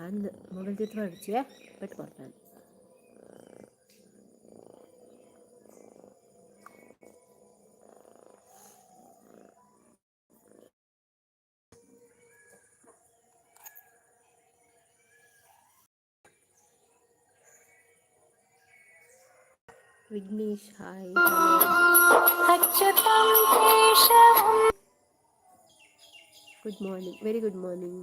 ಅಂದ್ ಮೊಬೈಲ್ ತಿರ್ತ್ ಪಾಡ್ಚಿ ಪೆಟ್ಟು ಕೊರ್ಪೆ. Vignesh, hi. Good morning, very good morning.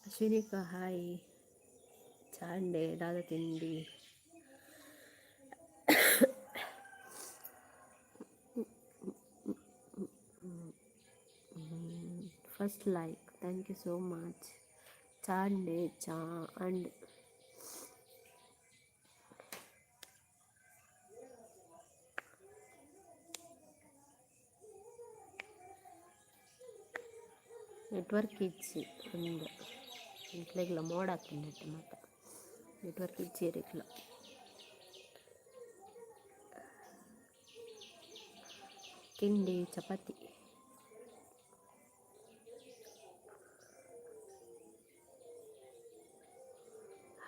Ashwinika, hi. ಚಾಂಡೆ ದಾದ ತಿಂಡಿ? First like, thank you so much. ಚಾಂಡೆ ಚಾ ಅಂಡ್ ನೆಟ್ವರ್ಕ್ ಇಜ್ಜಿ ಒಂದು ಎಂಕ್ಲೆಗ್ಲ ಮೋಡ ಆತುಂಡು ಮಾತ ನೆಟ್ವರ್ಕ್ ಇಜ್ಜಿ ಎರೆಗ್ಲ. ತಿಂಡಿ chapati.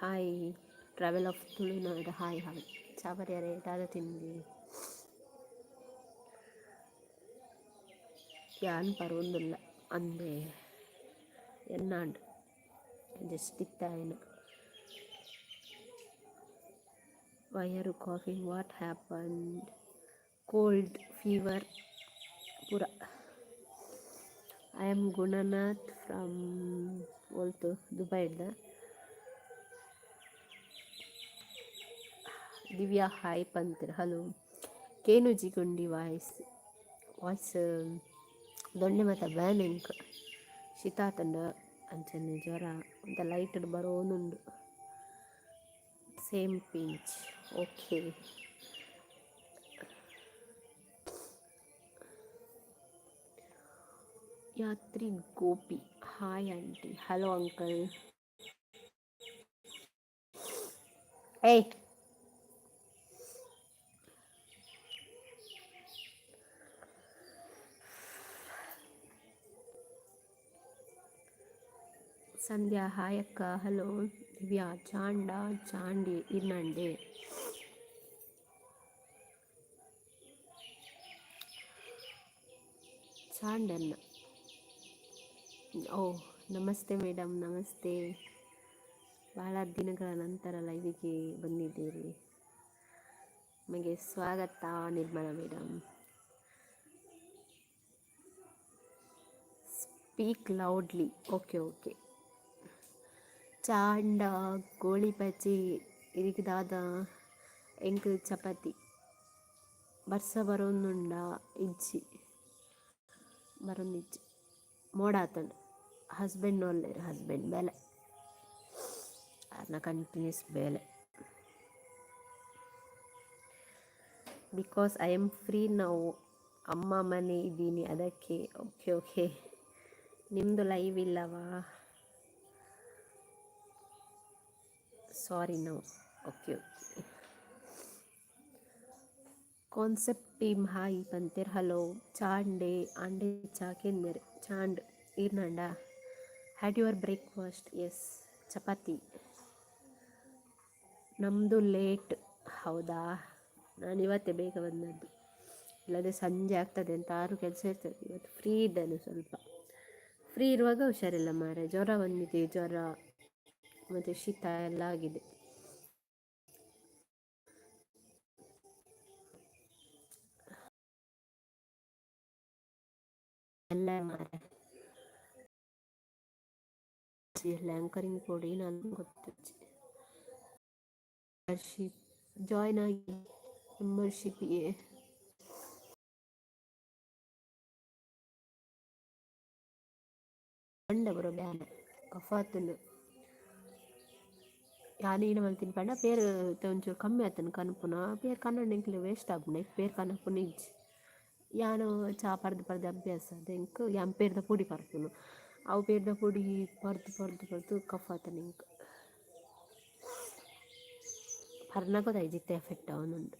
Hi, travel of Tulunadu, hi hi. ಚಾಬರ್ಯಾರೆ ದಾದ ತಿಂಡಿ? ಯಾನ್ ಪರೊಂದುಲ್ಲ ಅಂದೆ ಎನ್ನಾಂಡ್ just ಇತ್ತಾಯಿನ. Why are coughing? What happen? Cold, fever ಪೂರ. I am Gunanath from ಒಲ್ತು ದುಬೈಡ್ದ. Divya hi ಪಂತೆರ್, hello. ಕೇನುಜಿ ಗುಂಡಿ ವಾಯ್ಸ್ ವಾಯ್ಸ್ ದೊಣ್ಣೆ ಮಾತ ಬ್ಯಾನ್ ಎಂಕ್ ಶೀತ ಆತುಂಡು ಅಂಚನೆ ಜ್ವರ ಒಂತೆ light ಬರೋಂದುಂಡು. Same pinch, okay. Yatri Gopi, hi aunty, hello uncle. ಏಯ್ ಸಂಧ್ಯಾ ಹಾಯ್ ಅಕ್ಕ, ಹಲೋ. ದಿವ್ಯಾ ಚಾಂಡ ಚಾಂಡಿ ಇರ್ನಂಡೆ. ಚಾಂಡನ್ನ. ಓ ನಮಸ್ತೆ ಮೇಡಮ್, ನಮಸ್ತೆ. ಬಹಳ ದಿನಗಳ ನಂತರ ಲೈವಿಗೆ ಬಂದಿದ್ದೀರಿ, ನಿಮಗೆ ಸ್ವಾಗತ Nirmala madam. Speak loudly, okay okay. ಚಾಂಡ ಗೋಳಿ ಬಜ್ಜಿ ಇರಿಗ್ ದಾದ? ಎಂಕ್ ಚಪಾತಿ. ಬರ್ಸ ಬರೋಂದುಂಡ? ಇಜ್ಜಿ, ಬರೋಂದಿಜ್ಜಿ, ಮೋಡ ಆತುಂಡು. ಹಸ್ಬೆಂಡ್ ಉಲ್ಲೆರ್, ಹಸ್ಬೆಂಡ್ ಬೇಲೆ ಆರ್ನ ಕಂಟಿನ್ಯೂಸ್ ಬೇಲೆ. Because I am free ನಾವು, ಅಮ್ಮ ಮನೆ ಇದ್ದೀನಿ ಅದಕ್ಕೆ. Okay okay. ನಿಮ್ಮದು ಲೈವ್ ಇಲ್ಲವಾ? Sorry, no. Okay okay. Concept team hi ಪಂತೆರ್, hello. ಚಾಂಡೆ ಆಂಡೆ ಚಾಕೆಂದೆರ್ ಚಾಂಡ್ ಈರ್ನಂಡ. Had your breakfast? Yes, chapati. ನಮ್ಮದು ಲೇಟ್, ಹೌದಾ? ನಾನು ಇವತ್ತೇ ಬೇಗ ಬಂದದ್ದು, ಇಲ್ಲದೆ ಸಂಜೆ ಆಗ್ತದೆ ಅಂತ ಆರು ಕೆಲಸ ಇರ್ತದೆ. ಇವತ್ತು ಫ್ರೀ ಇದ್ದೇನೆ ಸ್ವಲ್ಪ. ಫ್ರೀ ಇರುವಾಗ ಹುಷಾರಿಲ್ಲ ಮಾರೆ, ಜ್ವರ ಬಂದಿದೆ, ಜ್ವರ ಮತ್ತು ಶೀತ ಎಲ್ಲ ಆಗಿದೆ. ಎಲ್ಲ ಮಾರೆ ಆ್ಯಂಕರಿಂಗ್ ಕೊಡಿ ನಾನು ಗೊತ್ತಿಜ್ಜಿ. ಮೆಂಬರ್ಶಿಪ್ ಜಾಯ್ನ್ ಆಗಿ ಮೆಂಬರ್ಶಿಪ್ಗೆ. ಪಂಡ ಬರೋ ಬ್ಯಾನೆ ಕಫಾತುಂಡು. ಯಾನ್ ಈನ ಮಲ್ತಿನ ಪಂಡ ಪೇರ್ ಒಂಚೂರು ಕಮ್ಮಿ ಆತುಂಡು ಕನ್ಪುನ ಪೇರ್ ಕನ್ನಡ ಎಂಕ್ಲೆ ವೇಸ್ಟ್ ಆಪುಂಡು ಪೇರ್ ಕನಪುನ ಇಜ್ಜಿ. ಯಾನ್ ಚಾ ಪರ್ದು ಪರ್ದು ಅಭ್ಯಾಸ ಅದು ಎಂಕ್ ಯಾನ್ ಪೇರ್ದ ಪೊಡಿ ಪರ್ಪುನು ಅವು ಪೇರ್ದ ಪೊಡಿ ಪರ್ದು ಪರ್ದು ಪರ್ದು ಕಫ ಆತುಂಡು ಎಂಕ್. ಪರ್ನಗ ಜಿತ್ತೆ ಎಫೆಕ್ಟ್ ಆವೊಂದುಂಡು.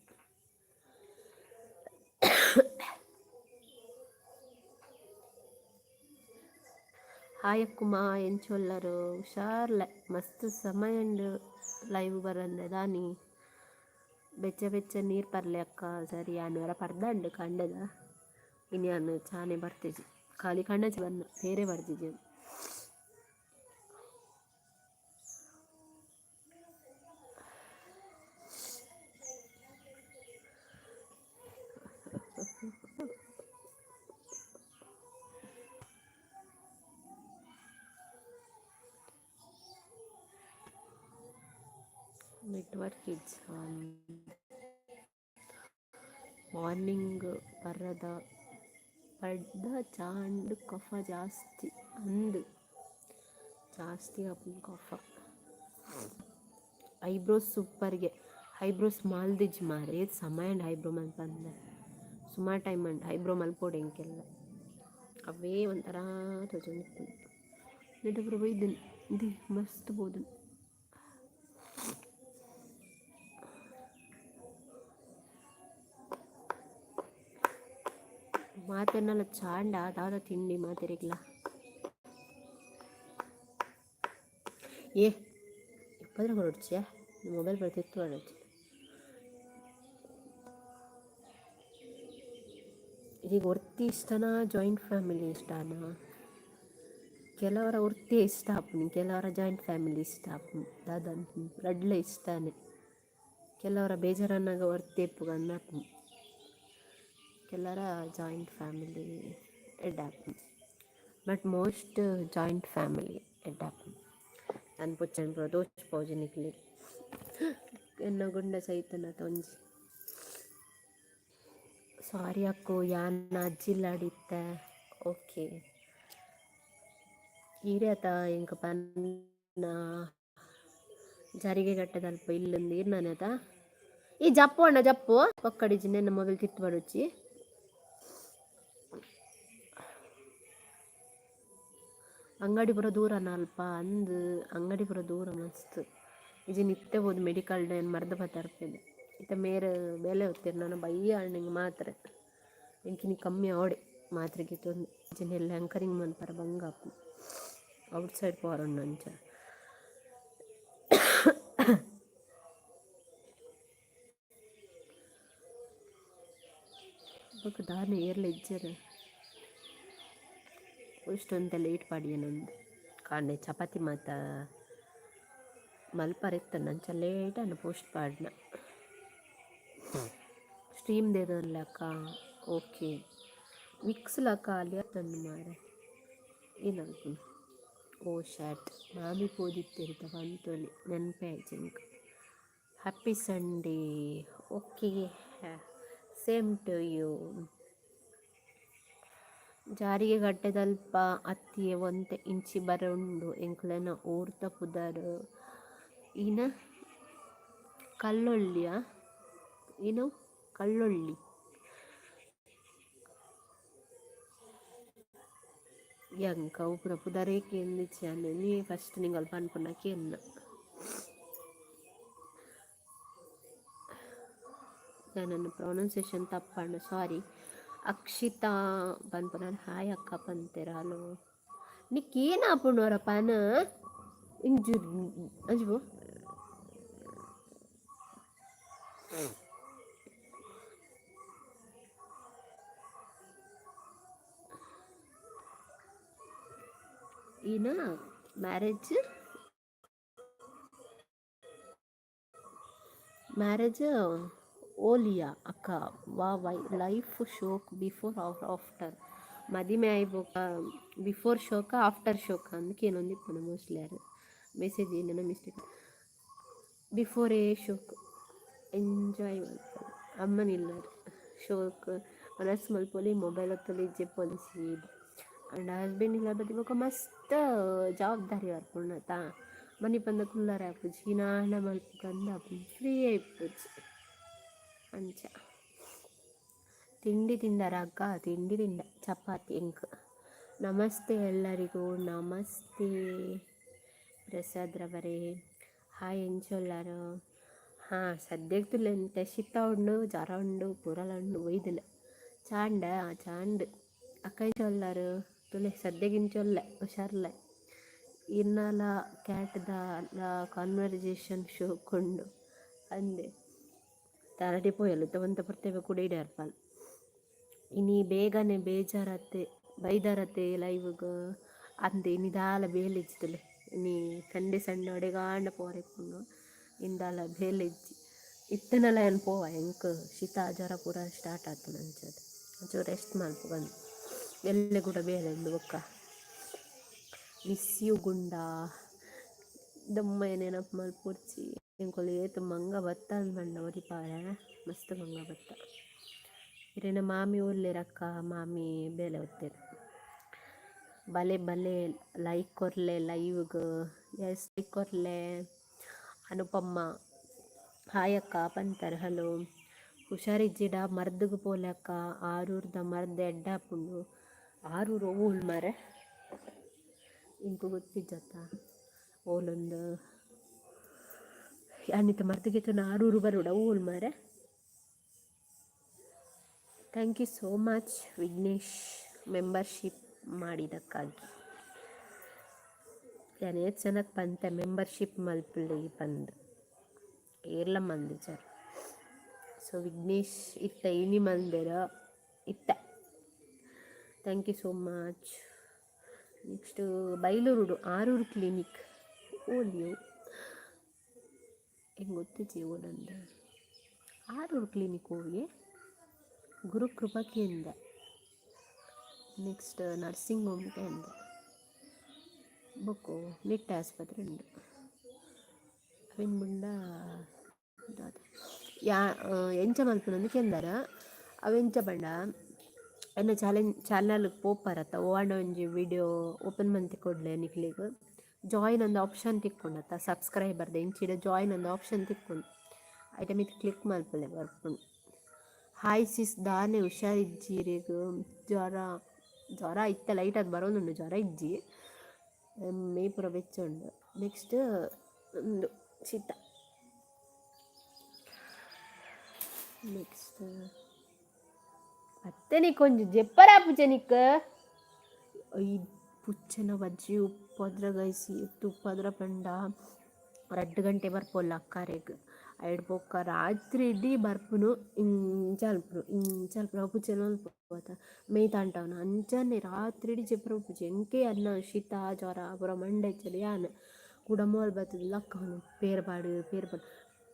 ಹಾಯ್ ಅಕ್ಕುಮಾ, ಎಂಚೊಲ್ಲರು? ಹುಷಾರ್ಲೆ. ಮಸ್ತ್ ಸಮಯ ಲೈವ್ ಬರಂದೆ ದಾನಿ? ಬೆಚ್ಚ ಬೆಚ್ಚ ನೀರು ಪರ್ಲೆ ಅಕ್ಕ. ಸರಿ, ಯಾನ್ ಪರ್ದಂಡು ಕಂಡದ. ಇನಿ ಯಾನ್ ಚಾನೆ ಬರ್ತಿಜಿ, ಖಾಲಿ ಕಣ್ಣಚಿ ಬನ್ನ ಬೇರೆ ಬರ್ತಿಜಿ. ನೆಟ್ವರ್ಕ್ ಇಜ್ಜ? ಮಾರ್ನಿಂಗ್ ಪರ್ರದ ಪಡ್ದ ಚಾಂಡ್ ಕಫ ಜಾಸ್ತಿ ಅಂದ್, ಜಾಸ್ತಿ ಆಪುಂಡು ಕಫ. ಐಬ್ರೋಸ್ ಸೂಪರ್ಗೆ. ಐಬ್ರೋಸ್ ಮಾಲ್ದಿಜ್ ಮಾರೆ, ಏತ್ ಸಮಯ ಅಂಡ್ ಐಬ್ರೋ ಮಲ್ಪಂದೆ. ಸುಮಾರು ಟೈಮ್ ಅಂಡ್ ಐಬ್ರೋ ಮಲ್ಪೊಡು ಎಂಕೆಲ್ಲ. ಅವೇ ಒಂಥರ ತೋಜೊಂದಿಪ್ಪುಂಡು. ನೆಟೆ ಪೂರ ಬೈದುಂಡು ಇಂದು ಮಸ್ತ್ ಪೋದುಂಡು. ಮಾತೆರ್ನಲ ಚಾಂಡ ದಾದ ತಿಂಡಿ ಮಾತೆರೆಗ್ಲ? ಏ ಇಪ್ಪದ್ರ ಕೊರೊಡ್ಚಿ, ಮೊಬೈಲ್ ಬರ್ತಿತ್ತು ಕೊರೊಡ್ಚಿ. ಈಗ ಒರ್ತಿ ಇಷ್ಟನಾ, ಜಾಯಿಂಟ್ ಫ್ಯಾಮಿಲಿ ಇಷ್ಟನಾ? ಕೆಲವರ ಒರ್ತಿ ಇಷ್ಟ ಆಪುನಿ, ಕೆಲವರ ಜಾಯಿಂಟ್ ಫ್ಯಾಮಿಲಿ ಇಷ್ಟ ಆಪುನಿ. ದಾದ ರಡ್ಡ್ಲ ಇಷ್ಟನೇ. ಕೆಲವರ ಬೇಜಾರನ್ನಾಗ ಒರ್ತಿ ಇಪ್ಪುಗಂದ್ ಆಪುಂಡು, ಕೆಲವರ ಜಾಯಿಂಟ್ ಫ್ಯಾಮಿಲಿ ಎಡ್ಡೆ ಆಪುಂಡು. ಬಟ್ ಮೋಸ್ಟ್ ಜಾಯಿಂಟ್ ಫ್ಯಾಮಿಲಿ ಎಡ್ಡೆ ಆಪುಂಡು. ಯಾನ್ ಪೊಚ್ಚೆನ್ ಪೂರ ತೋಜ್ಪಾವುಜಿ ನಿಕ್ಲೆಗ್. ಎನ್ನ ಗುಂಡ ಸೈತನತ ಒಂಜಿ. ಸಾರಿ ಅಕ್ಕೋ, ಯಾನ್ ಅಜ್ಜಿಲ್ಲಾಡಿತ್ತೆ. ಓಕೆ, ಈರೆ ಅತ ಎಂಕ್ ಪನ್ನ ಜಾರಿಗೆ ಗಟ್ಟದಲ್ಪ ಇಲ್ಲಂದು ಈರ್ನನೆ ಅತ? ಈ ಜಪ್ಪು ಅಣ್ಣ ಜಪ್ಪು ಪೊಕ್ಕಡಿಜಿ, ನೆನ್ನ ಮೊಬೈಲ್ ತಿತ್ತು ಬಡೊಚ್ಚಿ. ಅಂಗಡಿ ಪೂರ ದೂರನ ಅಲ್ಪ? ಅಂದ್, ಅಂಗಡಿ ಪೂರ ದೂರ ಮಸ್ತ್. ಇಜ್ಜಿಂಡ ಇತ್ತೆ ಪೋದು ಮೆಡಿಕಲ್ ಏನ್ ಮರ್ದ್ ಪತ್ತರ್ಪೆದೆ. ಇತ್ತೆ ಮೇರ್ ಬೇಲೆ ಹೊತ್ತೆರ್, ನನ ಬಯ್ಯ ಆಂಡ್ ಮಾತ್ರೆ. ಎಂಕಿನಿ ಕಮ್ಮಿ ಆವಡೆ ಮಾತ್ರೆ ಗೆತೊಂದು. ಇಜ್ಜಿಂಡ ಎಲ್ಲೆ ಆಂಕರಿಂಗ್ ಮನ್ಪರ ಬಂಗ ಆಪುಂಡು. ಔಟ್ ಸೈಡ್ ಪೋವರೆ ಅಂಚ. ಬೊಕ ದಾನೆ ಏರ್ಲ ಇಜ್ಜೆರ್. ಇಷ್ಟೊಂತೆ ಲೇಟ್ ಪಾಡಿಯೆನಂದು. ಕಾಂಡೆ ಚಪಾತಿ ಮಾತ ಮಲ್ಪರೆ ಇತ್ತಂಡ, ಅಂಚ ಲೇಟ್ ಆಂಡ್ ಪೋಸ್ಟ್ ಪಾಡ್ನ. ಸ್ಟ್ರೀಮ್ ದೇದೊನ್ಲಕ್ಕ. ಓಕೆ, ವಿಕ್ಸ್ಲ ಖಾಲಿ ಆತುಂಡು ಮಾರೆ. ಏನಾಪುಂಡು? ಓ ಶಾಟ್, ಮಾಮಿ ಪೋದಿತ್ತೆರ್ ಪಂತೊಲಿ, ನೆನಪೇ ಆಯಿಜಿ ಎಂಕ್. Happy Sunday. Okay, same to you. ಜಾರಿಗೆ ಗಟ್ಟೆದಲ್ಪ ಅತ್ತಿಯೆ ಒಂತೆ ಇಂಚಿ ಬರವುಂಡು ಎಂಕ್ಲೆನ ಊರ್ದ ಪುದರ್ ಇನ ಕಲ್ಲೊಳ್ಳಿಯ ಏನು ಕಲ್ಲೊಳ್ಳಿ. ಎಂಕ್ ಅವು ಪೂರ ಪುದರೇ ಕೇಂದಿಜ್ಜಿ ಯಾನ್. ಇನಿ ಫಸ್ಟ್ ನಿಂಗಲ್ ಪನ್ಪುನ ಕೇನ್ನ. ಯಾನನ್ನ ಪ್ರೊನೌನ್ಸಿಯೇಷನ್ ತಪ್ಪಾಂಡ ಸಾರಿ. ಅಕ್ಷಿತಾ ಪನ್ಪುನಾರ್ ಹಾಯ್ ಅಕ್ಕ ಪಂತೆರ್. ಹಲೋ. ನಿಕ್ಕ್ ಏನ್ ಆಪುಂಡು ಒರ ಪನ ಇಂಚಿ ಅಂಚಿ ಪೋ. ಈನ ಮ್ಯಾರೇಜ್ ಮ್ಯಾರೇಜ್ ಓಲಿಯಾ ಅಕ್ಕ? ವಾ ವೈ ಲೈಫ್ ಶೋಕ್ ಬಿಫೋರ್ ಆರ್ ಆಫ್ಟರ್? ಮದಿಮೆ ಆಯಿ ಬೊಕ ಬಿಫೋರ್ ಶೋಕ, ಆಫ್ಟರ್ ಶೋಕ ಅಂದ್ ಕೇನೊಂದಿಪ್ಪುನ ಮೋಸ್ಟ್ಲಿ ಆರ್. ಮೆಸೇಜ್ ಏನನ ಮಿಸ್ಟೇಕ್. ಬಿಫೋರೇ ಶೋಕ್, ಎಂಜಾಯ್ ಮಲ್ಪೊಡು. ಅಮ್ಮನ ಇಲ್ಲಡ್ ಶೋಕ್ ವನಸ್ ಮಲ್ಪೊಲಿ, ಮೊಬೈಲ್ ಒತ್ತೊಲಿ, ಜೆಪ್ಪೊಲಿ ಸೀದಾ. ಆಂಡ ಹಸ್ಬೆಂಡ್ ಇಲ್ಲ ಬತ್ತಿ ಬೊಕ ಮಸ್ತ್ ಜವಾಬ್ದಾರಿ ಬರ್ಪುಂಡು ಅತಾ. ಮನಿಪಂದೆ ಕುಲ್ಲರೆ ಆಪುಜಿ, ಇನಾಂಡ ಮಲ್ಪುಗಂದ್ ಆಪುಂಡು, ಫ್ರೀ ಇಪ್ಪುಜಿ ಅಂಚ. ತಿಂಡಿ ತಿಂದರ ಅಕ್ಕ? ತಿಂಡಿ ತಿಂಡ, ಚಪಾತಿ ಎಂಕ್. ನಮಸ್ತೆ ಎಲ್ಲರಿಗೂ. ನಮಸ್ತೆ ಪ್ರಸಾದ್ ರವರೇ. ಹಾಯ್, ಎಂಚೊಲ್ಲರು? ಹಾಂ, ಸದ್ಯಕ್ಕೆ ತುಲ್ಲೆ ಶೀತ ಉಂಡು, ಜ್ವರ ಉಂಡು, ಪೂರಲ ಉಂಡು. ಒಯ್ದಿಲ್ಲ ಚಾಂಡ ಚಾಂಡ್. ಅಕ್ಕ ಎಂಚೊಲ್ಲರು? ತುಲೆ ಸದ್ಯಗಿಂಚೊಲ್ಲೆ ಹುಷಾರ್ಲೆ. ಇರ್ನಾಲ ಕ್ಯಾಟ್ದ ಕಾನ್ವರ್ಸೇಷನ್ ಶೋಕುಂಡು ಅಂದೆ. ತಾರಡಿ ಪೋಯಲು ಒಂತ ಪೊರ್ತೇವೆ ಕೂಡ ಇಡರ್ಪಲ್. ಇನಿ ಬೇಗನೆ ಬೇಜಾರತ್ತೆ ಬೈದಾರತ್ತೆ ಲೈವ್ಗ್ ಅಂದೆ. ಇನಿ ದಾಲ ಬೇಲೆ ಇಜ್ಜಿತಲೆ. ಇನಿ ಸಂಡೆ ಸಂಡೆ ಅಡೆಗಾಂಡ ಪೋರೆ ಇಪ್ಪುಂಡು. ಇಂದಾಲ ಬೇಲೆ ಇಜ್ಜಿ. ಇತ್ತನಲ ಯಾನ್ ಪೋವ. ಎಂಕ್ ಶೀತ ಜ್ವರ ಪೂರ ಸ್ಟಾರ್ಟ್ ಆತುಂಡು. ಅಂಚಾದ್ ಒಂಚೂರು ರೆಸ್ಟ್ ಮಲ್ಪುಗಂದ್. ಎಲ್ಲೆ ಕೂಡ ಬೇಲೆ ಉಂಡು ಬೊಕ್ಕ. ಮಿಸ್ you ಗುಂಡ. ದಮ್ಮಯ್ಯ ನೆನಪು ಮಲ್ಪೊಡ್ಚಿ. ಎಂಕುಲು ಏತ್ ಮಂಗ ಬತ್ತ ಪಂಡ ಒರಿಪಾವೆ. ಮಸ್ತ್ ಮಂಗ ಬತ್ತ. ಇರೆನ ಮಾಮಿ ಉಲ್ಲೆರಕ್ಕ? ಮಾಮಿ ಬೇಲೆ ಒತ್ತೆರ್. ಬಲೆ ಬಲೆ, ಲೈಕ್ ಕೊರ್ಲೆ ಲೈವ್ಗ್. ಎಸ್, ಲೈಕ್ ಕೊರ್ಲೆ. ಅನುಪಮ್ಮ ಹಾಯ್ ಅಕ್ಕ ಪಂತರ್. ಹಲೋ. ಹುಷಾರಿಜ್ಜಿಡ ಮರ್ದ್ಗ್ ಪೋಲೆ ಅಕ್ಕ. ಆರೂರ್ದ ಮರ್ದ್ ಎಡ್ಡೆ ಆಪುಂಡು. ಆರೂರು ಓಲ್ ಮಾರೆ? ಎಂಕ್ ಗೊತ್ತಿಜ್ಜತ್ತ ಓಲೊಂದು. ಯಾನಿತ್ತ ಮರ್ದ್ ಗೆತೊನ ಆರೂರು ಬರೋಡ? ಓಲ್ ಮಾರೆ? Thank you so much Vignesh, membership ಮಾಡಿದಕ್ಕಾಗಿ. ಯಾನ್ ಏತ್ ಜನಕ್ ಪಂತೆ ಮೆಂಬರ್ಶಿಪ್ ಮಲ್ಪುಲೆ ಪಂದ್, ಏರ್ಲ ಮಲ್ದಿಜಾರ್. ಸೊ ವಿಘ್ನೇಶ್ ಇತ್ತ ಇನಿ ಮಲ್ದೆರ್ ಇತ್ತ. Thank you so much. Next ಬೈಲೂರುಡು Aroor clinic ಓಲಿಯೋ? ಎಂಕ್ ಗೊತ್ತಿಜ್ಜಿ ಓಲಂದ್. ಆರೂರು ಕ್ಲಿನಿಕ್ ಓವಿಯೇ? ಗುರುಕೃಪಾ ಕೇಂದ್ರ. ನೆಕ್ಸ್ಟ್ ನರ್ಸಿಂಗ್ ಹೋಮ್ ಕೇಂದ್ರ. ಬೊಕ್ಕ ನಿಟ್ಟೆ ಆಸ್ಪತ್ರೆ ಉಂಡು. ಅವೆನ್ ಬುಂಡ ದಾದ ಯಾ ಎಂಚ ಮಲ್ಪುನಂದ್ ಕೆಂದರ. ಅವೆಂಚ ಪಂಡ, ಎನ್ನ ಚಾಲೆಂಜ್ ಚಾನಲ್ ಪೋಪರತ್ತ, ಓವಾಂಡ ಒಂಜಿ ವಿಡಿಯೋ ಓಪನ್ ಮಂತಿ ಕೊಡ್ಲೆ ನಿಕ್ಲೆಗ್. ಜಾಯಿನ್ ಅಂದ್ ಆಪ್ಷನ್ ತಿಕ್ಕುಂಡತ್ತ. ಸಬ್ಸ್ಕ್ರೈಬರ್ದ ಇಂಚಿಡ ಜಾಯಿನ್ ಅಂದ್ ಆಪ್ಷನ್ ತಿಕ್ಕುಂಡು. ಐತ ಮಿತ್ತ್ ಕ್ಲಿಕ್ ಮಲ್ಪುಲೆ, ಬರ್ಪುಂಡು. ಹಾಯ್ ಸಿಸ್, ದಾನೆ ಹುಷಾರಿಜ್ಜಿರೆಗ್? ಜ್ವರ ಜ್ವರ ಇತ್ತೆ ಲೈಟ್ ಆದ್ ಬರೋದುಂಡು. ಜ್ವರ ಇಜ್ಜಿ, ಮೈ ಪೂರ ಬೆಚ್ಚ ಉಂಡು. ನೆಕ್ಸ್ಟ್ ಉಂದು ಶೀತ. ನೆಕ್ಸ್ಟ್ ಅತ್ತೆ ನಿಕ್ ಒಂಜಿ ಜೆಪ್ಪರ ಆಪುಜೆ ನಿಕ್? ಈ ಪುಚ್ಚೆನ ಬಜ್ಜಿ ಉಪ್ಪದ್ರ ಗೈಸ್. ಏತ್ ಉಪ್ಪದ್ರ ಪಂಡ, 2 ಗಂಟೆ ಬರ್ಪೊಲ್ಲ ಅಕ್ಕಾರೆಗ್. ಐಡ್ ಬೊಕ್ಕ ರಾತ್ರಿ ಇಡೀ ಬರ್ಪುನು. ಇಂಚ ಅಲ್ಪುನು, ಇಂಚ ಅಲ್ಪುನು. ಅವು ಪುಚ್ಚೆನ ಅಲ್ಪ ಮೇಯ್ತಾಂಟವನ ಅಂಚನೆ ರಾತ್ರಿ ಇಡೀ ಜೆಪ್ಪರೆ ಉಪ್ಪುಜಿ ಎಂಕೆ. ಅನ್ನ ಶೀತ ಜ್ವರ ಪೂರ ಮಂಡೆ ಎಚ್ಚಲ್. ಯಾನ್ ಕುಡ ಮೋಲ್ ಬತ್ತುದು ಲಕ್ಕವನು. ಪೇರ್ ಪಾಡು, ಪೇರ್ ಪಾಡು.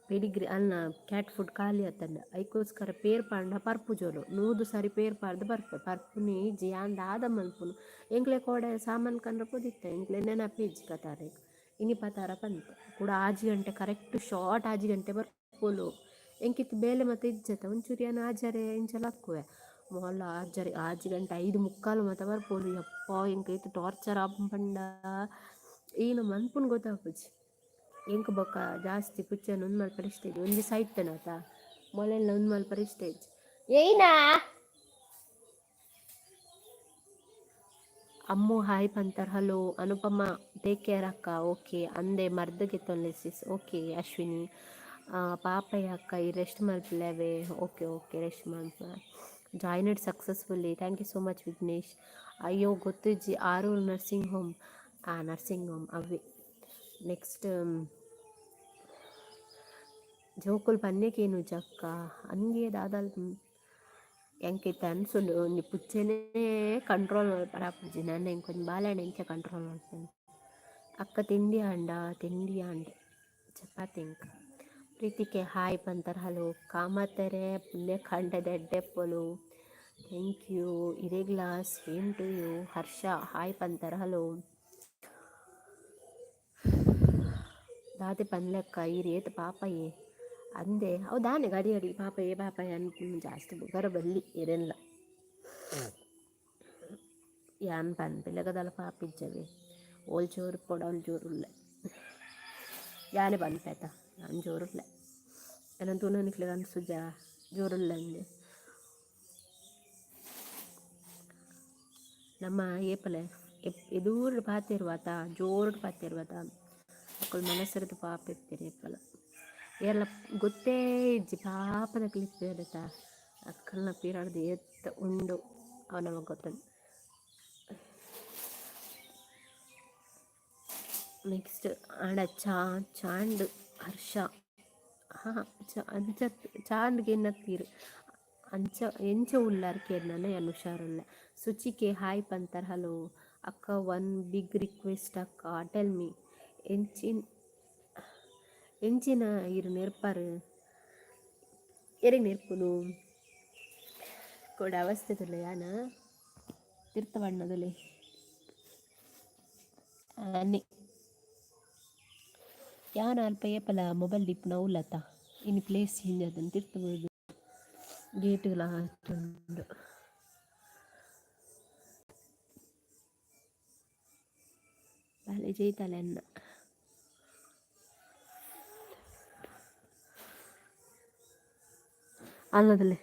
ಪೆಡಿಗ್ರಿ ಅಲ್ಲ, ಕ್ಯಾಟ್ ಫುಡ್ ಖಾಲಿ ಆತಂಡ. ಐಕೋಸ್ಕರ ಪೇರ್ ಪಾಂಡ ಪರ್ಪುಜೋಲು. 100 ಸಾರಿ ಪೇರ್ ಪಾಡ್ದು ಬರ್ಪೆ. ಪರ್ಪುನಿ ಇಜ್ಜಿ. ಯಾನ್ ದಾದ ಮಲ್ಪುನು? ಎಂಕ್ಲೆ ಕೋಡೆ ಸಾಮಾನು ಕಂಡ್ರೆ ಪೋದಿತ್ತೆ. ಎಂಕ್ಲೆ ನೆನಪು ಇಜ್ಜಿ ಕತಾರೆಗ್. ಇನಿ ಪತಾರ ಪಂತೆ. ಕೂಡ 6 ಗಂಟೆ ಕರೆಕ್ಟ್ ಶಾರ್ಟ್ 6 ಗಂಟೆ ಬರ್ಪೋಲು. ಎಂಕಿತ್ತು ಬೇಲೆ ಮತ್ತೆ ಇಜ್ಜತ. ಒಂಚೂರು ಯಾನ್ ಆಜರೆ ಇಂಚ ಲಕ್ಕುವೆ. ಮೊಲ ಆಜರೆ 6 ಗಂಟೆ 5:45 ಮಾತ ಬರ್ಪೋಲು. ಯಪ್ಪ, ಎಂಕ್ ಏತ್ ಟಾರ್ಚರ್ ಆಪುಂಡು ಪಂಡ, ಈನ ಮನ್ಪುನು ಗೊತ್ತಾಪುಜಿ ಎಂಕ್. ಬೊಕ್ಕ ಜಾಸ್ತಿ ಪುಚ್ಚೆನ್ ಉಂದು ಮಲ್ಪರೆ ಇಷ್ಟ ಇಜ್ಜಿ. ಒಂಜಿ ಸೈತ್ತನತ ಮೊಲೆಲ್ಲ ಉಂದು ಮಲ್ಪರೆ ಇಷ್ಟ ಇಜ್ಜಿ. ಏಯ್ನಾ ಅಮ್ಮು ಹಾಯ್ ಪಂತರ್. ಹಲೋ ಅನುಪಮ. ಟೇಕ್ ಕೇರ್ ಅಕ್ಕ. ಓಕೆ. ಅಂದೆ ಮರ್ದ್ ಗೆತೊನ್ಲೆ ಸಿಸ್. ಓಕೆ ಅಶ್ವಿನಿ. ಪಾಪಯ್ಯ ಅಕ್ಕ, ಈ ರೆಸ್ಟ್ ಮಲ್ಪುಲೆವೆ. ಓಕೆ ಓಕೆ, ರೆಸ್ಟ್ ಮಲ್ಪ. Joined successfully, thank you so much Vignesh. ಅಯ್ಯೋ, ಗೊತ್ತಿಜ್ಜಿ. Aruru nursing home. ಆ ನರ್ಸಿಂಗ್ ಹೋಮ್ ಅವೇ. ನೆಕ್ಸ್ಟ್ ಜೋಕುಲು ಪನ್ನೆಕೇನುಜ ಅಕ್ಕ? ಅಂಗೆ ದಾದಲ್ ಎಂಕ್ ಇತ್ತೆ ಅನ್ಸುಂಡು, ಒಂಜಿ ಪುಚ್ಚೆನೇ ಕಂಟ್ರೋಲ್ ಮಲ್ಪರೆ ಆಪುಜಿ. ನನ ಎಂಕ್ ಒಂಜಿ ಬಾಲೆನ್ ಎಂಚ ಕಂಟ್ರೋಲ್ ಮಲ್ಪುನಿ? ಅಕ್ಕ, ತಿಂಡಿ ಆಂಡ? ತಿಂಡಿ ಆಂಡ್. ಚಪಾತಿ ಎಂಕ್. ಪ್ರೀತಿಕೆ ಹಾಯ್ ಪಂತರ್. ಹಲೋ. ಕಾಮತೆರೆ ಪುಲ್ಯ ಕಾಂಡೆದ ಎಡ್ಡೆಪ್ಪುಲು. Thank you. ಇರೆಗ್ಲಾ same to you. Harsha hi ಪಂತರ್. Hello. ದಾದೆ ಪನ್ಲೆಕ್ಕ, ಈರ್ ಏತ್ ಪಾಪಯೆ ಅಂದೆ. ಅವು ದಾನೆ ಗಡಿ ಗಡಿ ಪಾಪಯೆ ಪಾಪಯೆ ಅನ್ಪುನು? ಜಾಸ್ತಿ ಬುಗರ ಬಲ್ಲಿ ಎರೆನ್ಲ. ಯಾನ್ ಪನ್ಪಿಲೆಕದಲ ಪಾಪ ಇಜ್ಜವೆ. ಓಲ್ ಜೋರು ಇಪ್ಪೊಡು ಅವ್ಲು ಜೋರುಲ್ಲೆ. ಯಾನೆ ಪನ್ಪೆತ, ಯಾನ್ ಜೋರುಲ್ಲೆ. ಎನನ್ ತೂನ ನಿಕ್ಲೆಗ್ ಅನ್ಸುಜ ಜೋರುಲ್ಲೆ? ನಮ್ಮ ಏಪಲೆ ಎದೂರುಡು ಪಾತೆರುವತ, ಜೋರುಡು ಪಾತೆರುವತ, ಅಕುಲು ಮನಸ್ಸುರ್ದು ಪಾಪ ಇಪ್ಪೆರ್ ಏಪಲ. ಏರ್ಲ ಗೊತ್ತೇ ಇಜ್ಜಿ, ಪಾಪದಕ್ಲು ಇಪ್ಪೆರತ. ಅಕಲ್ನ ಪಿರಡ್ದು ಏತ್ ಉಂಡು ಅವು ನಮಕ್ ಗೊತ್ತುಂಡು. ನೆಕ್ಸ್ಟ್ ಆಂಡ ಚಾ ಚಾಂಡ್ ಹರ್ಷ. ಹಾಂ, ಅಂಚ ಚಾಂಡ್ಗೆ ಎನ್ನತ್ತೀರು ಅಂಚ ಎಂಚ ಉಲ್ಲಾರ್ ಕೇರ್ನನ ಯಾನ್ ಹುಷಾರುಲ್ಲೆ. ಸುಚಿಕೆ ಹಾಯ್ ಪಂತರ್. ಹಲೋ ಅಕ್ಕ, ಒನ್ ಬಿಗ್ ರಿಕ್ವೆಸ್ಟ್ ಅಕ್ಕ. ಟೆಲ್ ಮೀ. ಎಂಚಿನ ಎಂಚಿನ ಇರು ನೆರ್ಪರ್? ಎರೆಗ್ ನೆರ್ಪುನು? ಕೊಡ ಅವಸ್ಥೆ ತುಲೆ ಯಾನ ತಿರ್ತ ಬಣ್ಣದುಲೆ ಆನೆ. ಯಾನ್ ಅಲ್ಪ ಏಪಲ ಮೊಬೈಲ್ ದಿಪ್ಪುನ ಉಲ್ಲತ. ಇನಿ ಪ್ಲೇಸ್ ಚೇಂಜ್ ಆತುಂಡು, ತಿರ್ತ್ ಪೋದು ಗೇಟ್ಲ ಉಂಡು. ಬಾಲೆ ಜೈತಾಲೆ ಅನ್ನ ಅನ್ನದಲ್ಲೇ.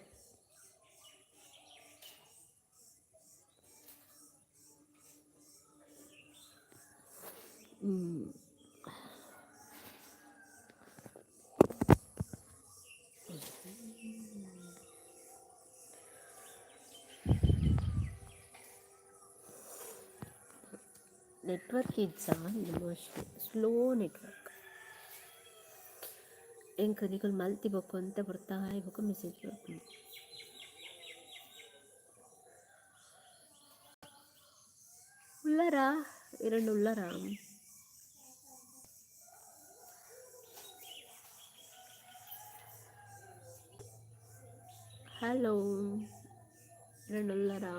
ನೆಟ್ವರ್ಕ್ ಇಜ್ಜಾ mostly slow network. ಎಂಕ್ ನಿಕುಲು ಮಲ್ತಿ ಬೊಕ್ಕ ಒಂತೆ ಪೊರ್ತಾಯಿ ಬೊಕ್ಕ ಮೆಸೇಜ್ ಬರ್ಪುಂಡು. ಉಲ್ಲರಾ ಇರೆಂಡ ಉಲ್ಲರಾ? ಹಲೋ, ಇರೆಂಡ ಉಲ್ಲರಾ?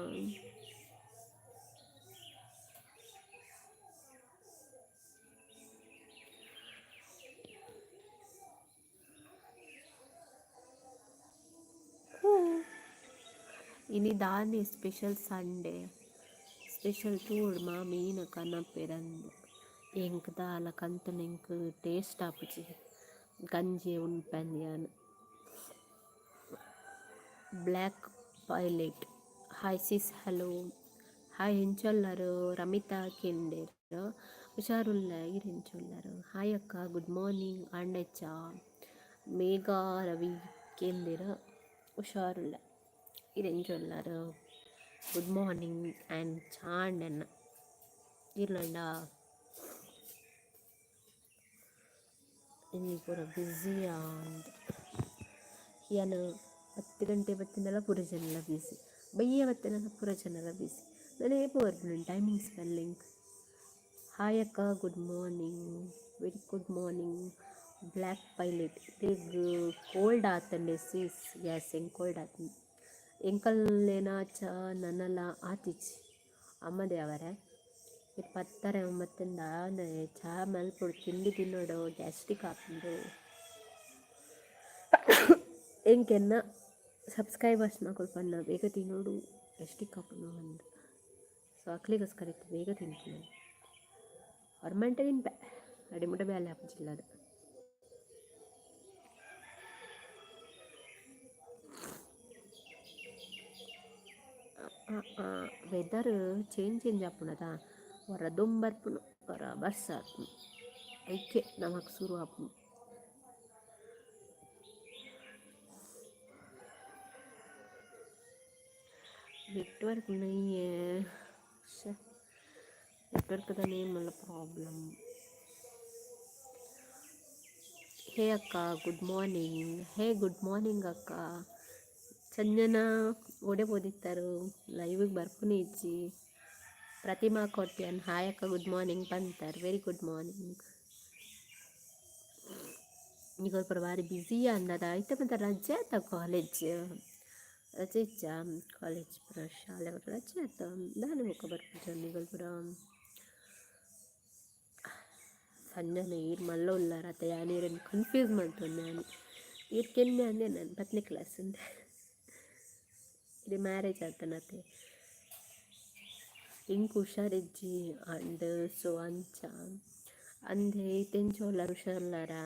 ಇನಿ ದಾನೆ ಸ್ಪೆಷಲ್? ಸಂಡೇ ಸ್ಪೆಷಲ್ ತೂವೊಡು ಮಾ ಮೀನ್ ಕನಪೆರಂದ್. ಎಂಕ್ ದಾಲ ಕಂತುನ ಎಂಕ್ ಟೇಸ್ಟ್ ಆಪುಜಿ. ಗಂಜಿ ಉನ್ಪೆಂದ್ ಯಾನ್. Black pilot hi sis. Hello, hi. ಎಂಚ ಉಲ್ಲರ್? ರಮಿತಾ ಕೇಂಡೆರ್. ಹುಷಾರುಲ್ಲೆ. ಈರ್ ಎಂಚ ಉಲ್ಲರ್? ಹಾಯ್ ಅಕ್ಕ, ಗುಡ್ ಮಾರ್ನಿಂಗ್. ಆಂಡೆಚ್ಚ ಮೇಘಾ ರವಿ ಕೇಂದೆರ್. ಹುಷಾರುಲ್ಲೆ. ಈರ್ ಎಂಚ ಉಲ್ಲರ್? ಗುಡ್ ಮಾರ್ನಿಂಗ್ ಆ್ಯಂಡ್ ಚಾಂಡನ್ನ ಇರ್ಲಂಡ ಇನಿ ಪೂರ ಬ್ಯುಸಿ ಆಂಡ್. ಯಾನ್ 10 ಗಂಟೆ ಬತ್ತಿಂಡಲ ಪೂರ ಜನಲ ಬ್ಯುಸಿ, ಬಯ್ಯ ಬತ್ತಿಂಡಲ ಪೂರ ಜನಲ ಬ್ಯುಸಿ. ನನ ಏಪ ಬರ್ಪುಂಡು ಟೈಮಿಂಗ್ಸ್ ಬಲ್ಲೆ ಎಂಕ್. ಹಾಯ್ ಅಕ್ಕ, good morning. Very good morning. Black pilot ಇರೆಗ್ ಕೋಲ್ಡ್ ಆತಂಡೆ ಸಿಸ್? ಎಸ್, ಎಂಕ್ ಕೋಲ್ಡ್ ಆತುಂಡು. ಎಂಕಲ್ಲೇನ ಚ ನನಲ ಆತಿಜಿ ಅಮ್ಮ ದೇವರೇ. ಇರ್ ಪತ್ತರ ಒಂಬತ್ತಿಂದ ಚಾ ಮಲ್ಪೊಡು, ತಿಂಡಿ ತಿನ್ನೋಡು, ಗ್ಯಾಸ್ಟ್ರಿಕ್ ಆಪುಂಡು. ಎಂಕೆನ್ನ ಸಬ್ಸ್ಕ್ರೈಬರ್ಸ್ನಕುಲು ಪನ್ನ ಬೇಗ ತಿನ್ನೋಡು, ಗ್ಯಾಸ್ಟ್ರಿಕ್ ಆಪುಂಡು ಪಂದ್. ಸೊ ಅಕ್ಲೆಗೋಸ್ಕರ ಇತ್ತೆ ಬೇಗ ತಿನ್ಪುನ. ಒರ್ಮಂಟೆ ತಿನ್ಪೆ, ಅಡೆ ಮುಟ ಬೇಲೆ ಆಪುಜಿಲ್ಲದ. ವೆದರ್ ಚೇಂಜ್ ಚೇಂಜ್ ಆಪುಂಡತ, ಒರ ದೊಂಬು ಬರ್ಪುಂಡು, ಒರ ಬರ್ಸ ಆಪುಂಡು, ಐಕೆ ನಮಕ್ ಸುರು ಆಪುಂಡು. ನೆಟ್ವರ್ಕ್ ನಯ್ಯೆ, ನೆಟ್ವರ್ಕ್ ದಾನೆ ಮಲ್ಲ ಪ್ರಾಬ್ಲಮ್. ಹೇ ಅಕ್ಕ, good morning. Hey, good morning ಅಕ್ಕ. ಚಂಜನ ಓಡೆ ಪೋದಿತ್ತರು? ಲೈವಿಗೆ ಬರ್ಪುನೆ ಇಜ್ಜಿ. ಪ್ರತಿಮಾ ಕೋಟ್ಯಾನ್ ಹಾಯ್ ಅಕ್ಕ, ಗುಡ್ ಮಾರ್ನಿಂಗ್ ಪಂತರ್. Very good morning. ನಿಕುಲು ಪೂರ ಬಾರಿ ಬ್ಯುಸಿ ಅಂದದ. ಇತ್ತೆ ಮಾತ ರಜೆ ಆತ ಕಾಲೇಜ್? ರಜೆ ಇಜ್ಜಾ ಕಾಲೇಜ್ ಪೂರ? ಶಾಲೆ ಪೂರ ರಜೆ ಆತ. ದಾನೆ ಬೊಕ್ಕ ಬರ್ಪುಜ ನಿಕುಲು ಪೂರ? ಸಂಜನೆ ಈರ್ ಮಲ್ಲ ಉಲ್ಲಾರ ಅತ್ತ? ಯಾನ್ ಈರೆನ್ ಕನ್ಫ್ಯೂಸ್ ಮಲ್ತೊಂದೆ ಯಾನ್. ಈರ್ ಕೆನ್ನೆ ಅಂದೆ ನಾನು 10ನೇ ಕ್ಲಾಸ್ ಅಂದೆ. ಇದು ಮ್ಯಾರೇಜ್ ಆತನತೆ? ಎಂಕ್ ಹುಷಾರಿಜ್ಜಿ ಅಂಡ್, ಸೊ ಅಂಚ ಅಂದೆ. ಇತ್ತೆ ಎಂಚ ಉಲ್ಲರ್? ಹುಷಾರುಲ್ಲಾರಾ?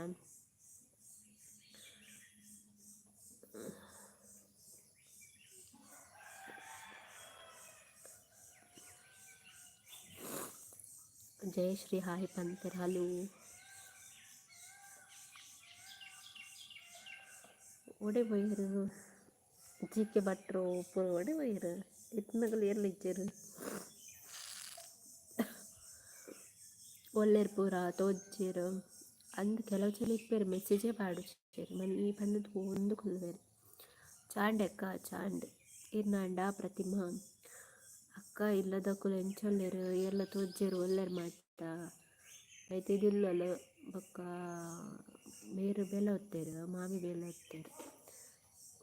ಜಯಶ್ರೀ ಹಾಯ್ ಪಂತೆರ್. ಹಲೋ. ಓಡೆ ಪೋಯೆರ್ ಜಿ ಕೆ ಭಟ್ರು ಪೂರ? ಓಡೆ ಪೋಯೆರ್? ಇತ್ನಗಲ್ ಏರ್ಲ ಇಜ್ಜೆರ್. ಒಲ್ಲೆರ್ ಪೂರ ತೋಜ್ಜೆರ್ ಅಂದ್ ಕೆಲವು ಜನ ಇಪ್ಪೆರ್ ಮೆಸೇಜೇ ಪಾಡುಜೆರ್ ಮನಿ ಪಂದ್ ತೂವೊಂದು ಕುಲ್ಲುವೆರ್. ಚಾಂಡ್ ಅಕ್ಕ ಚಾಂಡ್ ಇರ್ನಾಂಡ ಪ್ರತಿಮಾ ಅಕ್ಕ ಇಲ್ಲದಕುಲು ಎಂಚ ಉಲ್ಲೆರ್ ಏರ್ಲ ತೋಜ್ಜೆರ್ ಒಲ್ಲೆರ್ ಮಾತ ಐತ ಇಲ್ಲಲ್ ಬೊಕ್ಕ ಮೇರ್ ಬೇಲೆ ಹೊತ್ತೆರ್ ಮಾಮಿ ಬೇಲೆ ಹೊತ್ತೆರ್.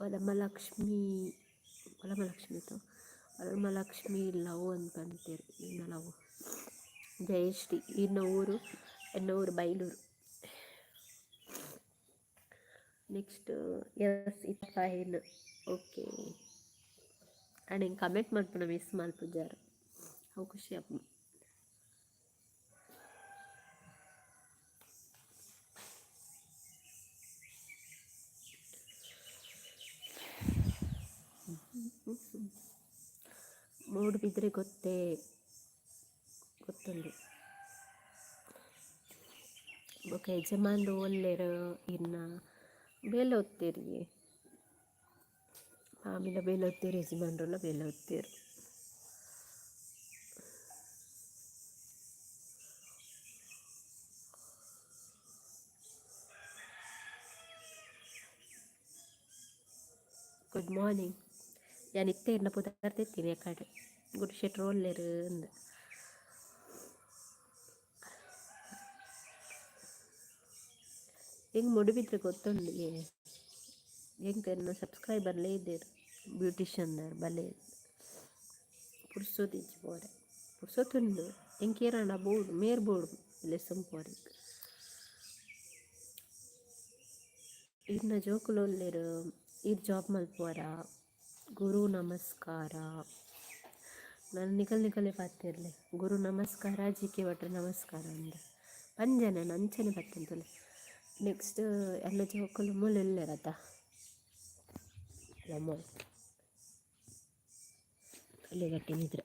ವರಮಲಕ್ಷ್ಮಿ ವರಮಲಕ್ಷ್ಮಿ ವರಮಲಕ್ಷ್ಮಿ ಲವ್ ಅಂದ್ ಪನ್ಪೆರ್ ಈರ್ನ ಲವ್. ಜಯಶ್ರೀ ಈರ್ನ ಊರು ಎನ್ನ ಊರು ಬೈಲೂರು. ನೆಕ್ಸ್ಟ್ ಎಸ್ ಇಪ್ಪಾಯಿನ್ ಓಕೆ. ಆಂಡ ಎಂಕ್ ಕಮೆಂಟ್ ಮಲ್ಪುನ ಮಿಸ್ ಮಲ್ಪುಜಾರ್ ಅವು ಖುಷಿ ಆಪುಂಡು. ಮೂಡುಬಿದ್ರೆ ಗೊತ್ತೇ ಗೊತ್ತುಂಡು. ಬೊಕ ಯಜಮಾನ್ರು ಒಲ್ಲೆರ್ ಇರ್ನ ಬೇಲೆ ಒತ್ತೇರಿ ಮಾಮಿಲ ಬೇಲೆ ಒತ್ತೇರು ಯಜಮಾನ್ರುಲ ಬೇಲೆ ಒತ್ತೇರು. Good morning. ಯಾನ್ ಇತ್ತೆ ಇರ್ನ ಪುದರ್ ದೆತ್ತೀನಿ ಎಕಡೆ ಗುರು ಶೆಟ್ರು ಒಲ್ಲೆರ್ ಅಂದ್. ಎಂಕ್ ಮೂಡುಬಿದ್ರೆ ಗೊತ್ತುಂಡು ಎಂಕ್ ಎನ್ನ ಸಬ್ಸ್ಕ್ರೈಬರ್ಲೇ ಇದ್ದೇರ್ ಬ್ಯೂಟಿಷಿಯನ್ದರ್ ಬಲೆ ಪುರ್ಸೊತ್ತು ಇಜ್ಜಿ ಪೋರೆ ಪುರ್ಸೊತ್ತು ಉಂಡು ಎಂಕ್ ಏರಾಂಡ ಬೋಡು ಮೇರ್ ಬೋಡು ಲೆಸನ್ ಪೋರೆಗ್. ಇರ್ನ ಜೋಕುಲು ಉಲ್ಲೆರ್ ಈರ್ ಜಾಬ್ ಮಲ್ಪುವರಾ ಗುರು ನಮಸ್ಕಾರ. ನಾನು ನಿಕಲ್ ನಿಕಲೆ ಪಾತೆರ್ಲೆ ಗುರು ನಮಸ್ಕಾರ ಜಿ ಕೆ ಭಟ್ರೆ ನಮಸ್ಕಾರ ಅಂದ್ ಪಂಜೆ ನಾನು ಅಂಚನೆ ಬತ್ತಂತುಲ್ಲೆ. ನೆಕ್ಸ್ಟ್ ಎನ್ನ ಜೋಕುಲು ಮೂಲು ಉಲ್ಲೆರ್ ಅತ ಮೂಲು ಅಲ್ಲೇ ಕಟ್ಟಿನಿದ್ರೆ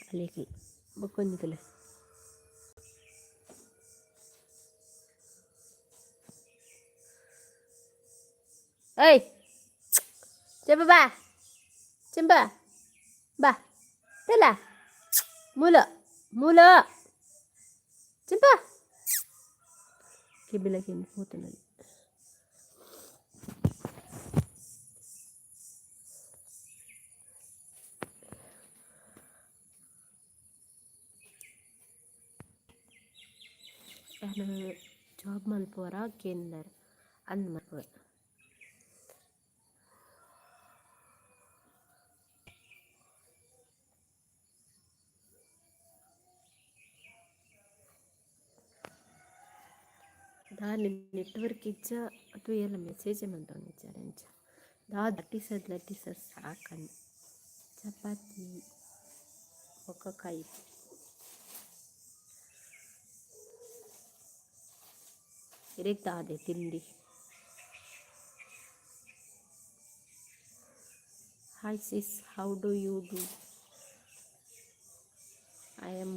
ಅಲ್ಲೇ ಬೊಕ್ಕೊಂಜಿ ತೂಲೆ. ಏಯ್ ಚೆಂಬ ಬಾ ಚೆಂಬ ಬಾ ತೆಲ ಮೂಲ ಮೂಲ ಚೆಂಬ ಕೆಬಿಲಕ್ಕೆ ಪೋತುಂಡಲ್ಲಿ. ಯಾನ್ ಜಾಬ್ ಮಲ್ಪುವರ ಕೇಂದರ್ ಅಂದ್ ಮಲ್ಪುವೆ. ದಾನೆ ನೆಟ್ವರ್ಕ್ ಇಜ್ಜ ಅಥವಾ ಏರ್ಲ ಮೆಸೇಜ್ ಮಲ್ತೊಂದಿಜ್ಜಾರ್ ಎಂಚ ದಾದ ಲಟ್ಟಿಸದ್ ಲಟ್ಟಿಸದ್ ಸಾಕಂಡ್. ಚಪಾತಿ ಬೊಕ್ಕ ಕೈಪು. ಇರೆಗ್ ದಾದೆ ತಿಂಡಿ. Hi sis, how do you do? I am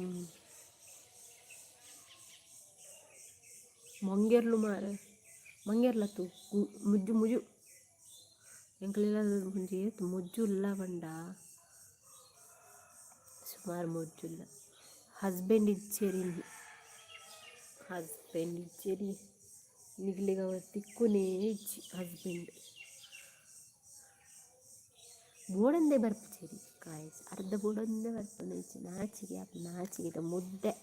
ಮಂಗೆರ್ಲು ಮಾರೆ ಮಂಗೆರ್ಲ ತೂ ಮುಜ್ಜು ಮುಜು ಎಂಕ್ಲೆಲ ಒಂಜಿ ಏತ್ ಮುಜ್ಜು ಉಲ್ಲ ಪಂಡ ಸುಮಾರು ಮುಜ್ಜುಲ್ಲ. ಹಸ್ಬೆಂಡ್ ಇಜ್ಜೆರ್ ಇನಿ ಹಸ್ಬೆಂಡ್ ಇಜ್ಜೆರ್ ನಿಕ್ಲೆಗ್ ಅವು ತಿಕ್ಕುನೇ ಇಜ್ಜಿ ಹಸ್ಬೆಂಡ್. ಬೋಡಂದೆ ಬರ್ಪುಜೆರ್ ಗಾಯ್ಸ್ ಅರ್ಧ ಬೋಡಂದೆ ಬರ್ಪುನ ಇಜ್ಜಿ ನಾಚಿಗೆ ಆಪುಂಡು ನಾಚಿಗೆದ ಮುದ್ದೆ.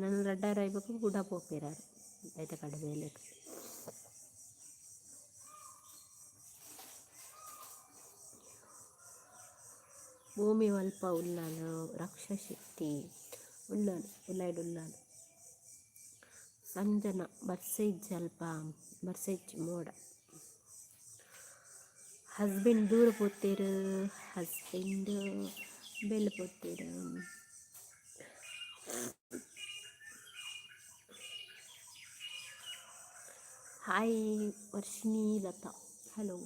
ನನ ರಡ್ಡಾರ ಆಯಿ ಬೊಕ್ಕ ಕುಡ ಪೋಪೆರ್ ಆರ್ ಐತ ಕಡೆ ಬೇಲೆಗ್. ಭೂಮಿ ಒಲ್ಪ ಉಲ್ಲಲ್ ರಕ್ಷಾ ಶೆಟ್ಟಿ ಉಲ್ಲಲ್ ಉಲಯಿಡ್ ಉಲ್ಲಲ್. ಸಂಜನ ಬರ್ಸ ಇಜ್ಜಿ ಅಲ್ಪ ಬರ್ಸ ಇಜ್ಜಿ ಮೋಡ. ಹಸ್ಬೆಂಡ್ ದೂರ ಪೋತೆರ್ ಹಸ್ಬೆಂಡ್ ಬೇಲೆ ಪೋತೆರ್. Hi Varshini Latha hello.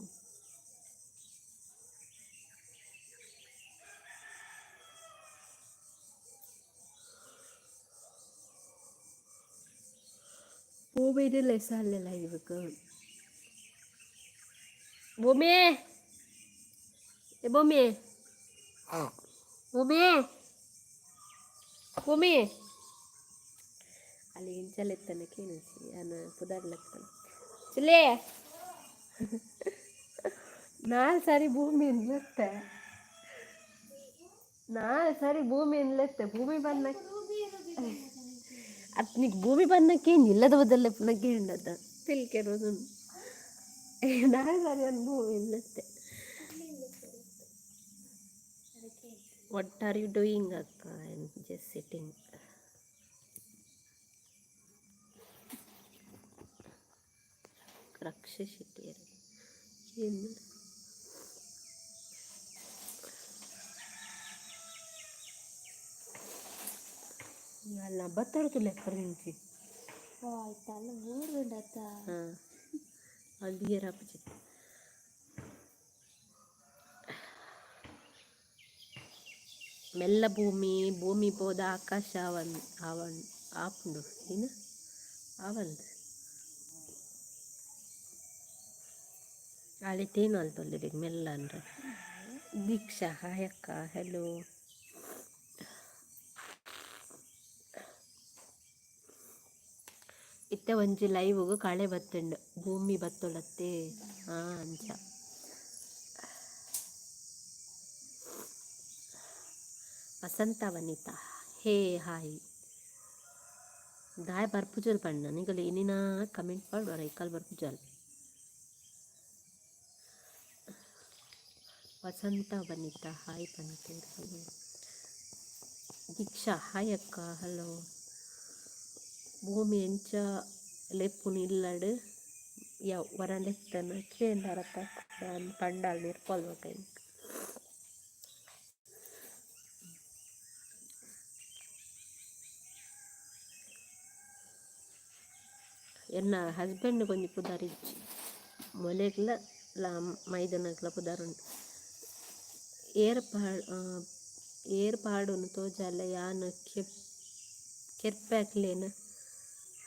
ಭೂಮಿದ ಲೆಸ ಅಲ್ಲೆಲ್ಲ ಇರ್ಬೇಕು. ಭೂಮಿ ಏ ಭೂಮಿ. ಭೂಮಿ, ಭೂಮಿ, ಅಲ್ಲಿ ಇಂಚಲೆತ್ತನ ಕೇನುಜಿ ಅನ ಪುದರ್ ಲೆತ್ತನ ಚಿಲ್ಲೇ. ನಾಲ್ ಸಾರಿ ಭೂಮಿ ಲೆತ್ತೆ, ನಾಲ್ ಸಾರಿ ಭೂಮಿ ಲೆತ್ತೆ. ಭೂಮಿ ಬನ್ನ ಅತ್ ನಿಕ್ ಭೂಮಿ ಬನ್ನಕ್ಕೆ ಇಲ್ಲದ ಬದಲ ಕೇಂಡದ ತಿಳ್ಕೆರೋದು. ನಾಲ್ ಸಾರಿ ಒಂದು ಭೂಮಿ ಲೆತ್ತೆ. What are you doing ಅಕ್ಕ? I am just sitting. ರಕ್ಷೆ ಶೆಟ್ಟಿಯರು ಏನು? ಅಲ್ಲ, ಬತ್ತಡ್ತಿಲ್ಲ ಎಪ್ಪರಿಂಚಿ. ಓ ಆಯ್ತಲ್ಲ, ಊರುಂಡತ್ತ. ಹಾಂ, ಅಲ್ಲಿ ಆಪುಜಿ. ಮೆಲ್ಲ ಭೂಮಿ, ಭೂಮಿ ಪೋದ ಆಕಾಶ ಅವನ್ ಅವನ್ ಆಪುಂಡು ಏನು ಆವಂದ್ ಅಳಿತೇನು ಅಲ್ತೊಲ್ದಿರಿ ಮೆಲ್ಲ ಅಂದ್ರೆ. ದೀಕ್ಷಾ, ಹಾಯ್ ಅಕ್ಕ, ಹೆಲೋ. ಇತ್ತೆ ಒಂಜಿ ಲೈವ್ಗ್ ಕಳೆ ಬತ್ತುಂಡು. ಭೂಮಿ ಬತ್ತೊಳತ್ತೆ. ಹಾಂ, ಅಂಚ. ವಸಂತ ವನಿತಾ, ಹೇ, ಹಾಯ್. ದಾಯ ಬರ್ಪುಜಲ್ ಪಂಡ ನಿಗಲು ಇನಿನ ಕಮೆಂಟ್ ಪಾಡುವರ ಇಕ್ಕಲ್ ಬರ್ಪುಜಲ್. ವಸಂತ ವನಿತಾ ಹಾಯ್ ಪಂತೇರ್, ಹಲೋ. ದೀಕ್ಷಾ, ಹಾಯ್ ಅಕ್ಕ, ಹಲೋ. ಭೂಮಿ ಎಂಚ ಲೆಪ್ಪುನು ಇಲ್ಲಡ್ ಯಾವ್ ವರ ಲೆತ್ತನ ಕೇಂಡಾರತ್ತ ಯಾನ್ ಪಂಡಾಲ್ ನಿರ್ಪಲ್ ಬೊಕ ಎಂಕ್. ಎನ್ನ ಹಸ್ಬೆಂಡ್ ಒಂಜಿ ಪುದರ್ ಇಜ್ಜಿ, ಮೊಲೆಗ್ಲ ಲಾ ಮೈದನಗ್ಲ ಪುದರುಂಡು. ಏರ್ ಪಾಡ್ ಏರ್ ಪಾಡುನು ತೋಜಾಲೆ ಯಾನ್ ಕೆಪ್ ಕೆರ್ಪೆ ಅಕ್ಲೆನ.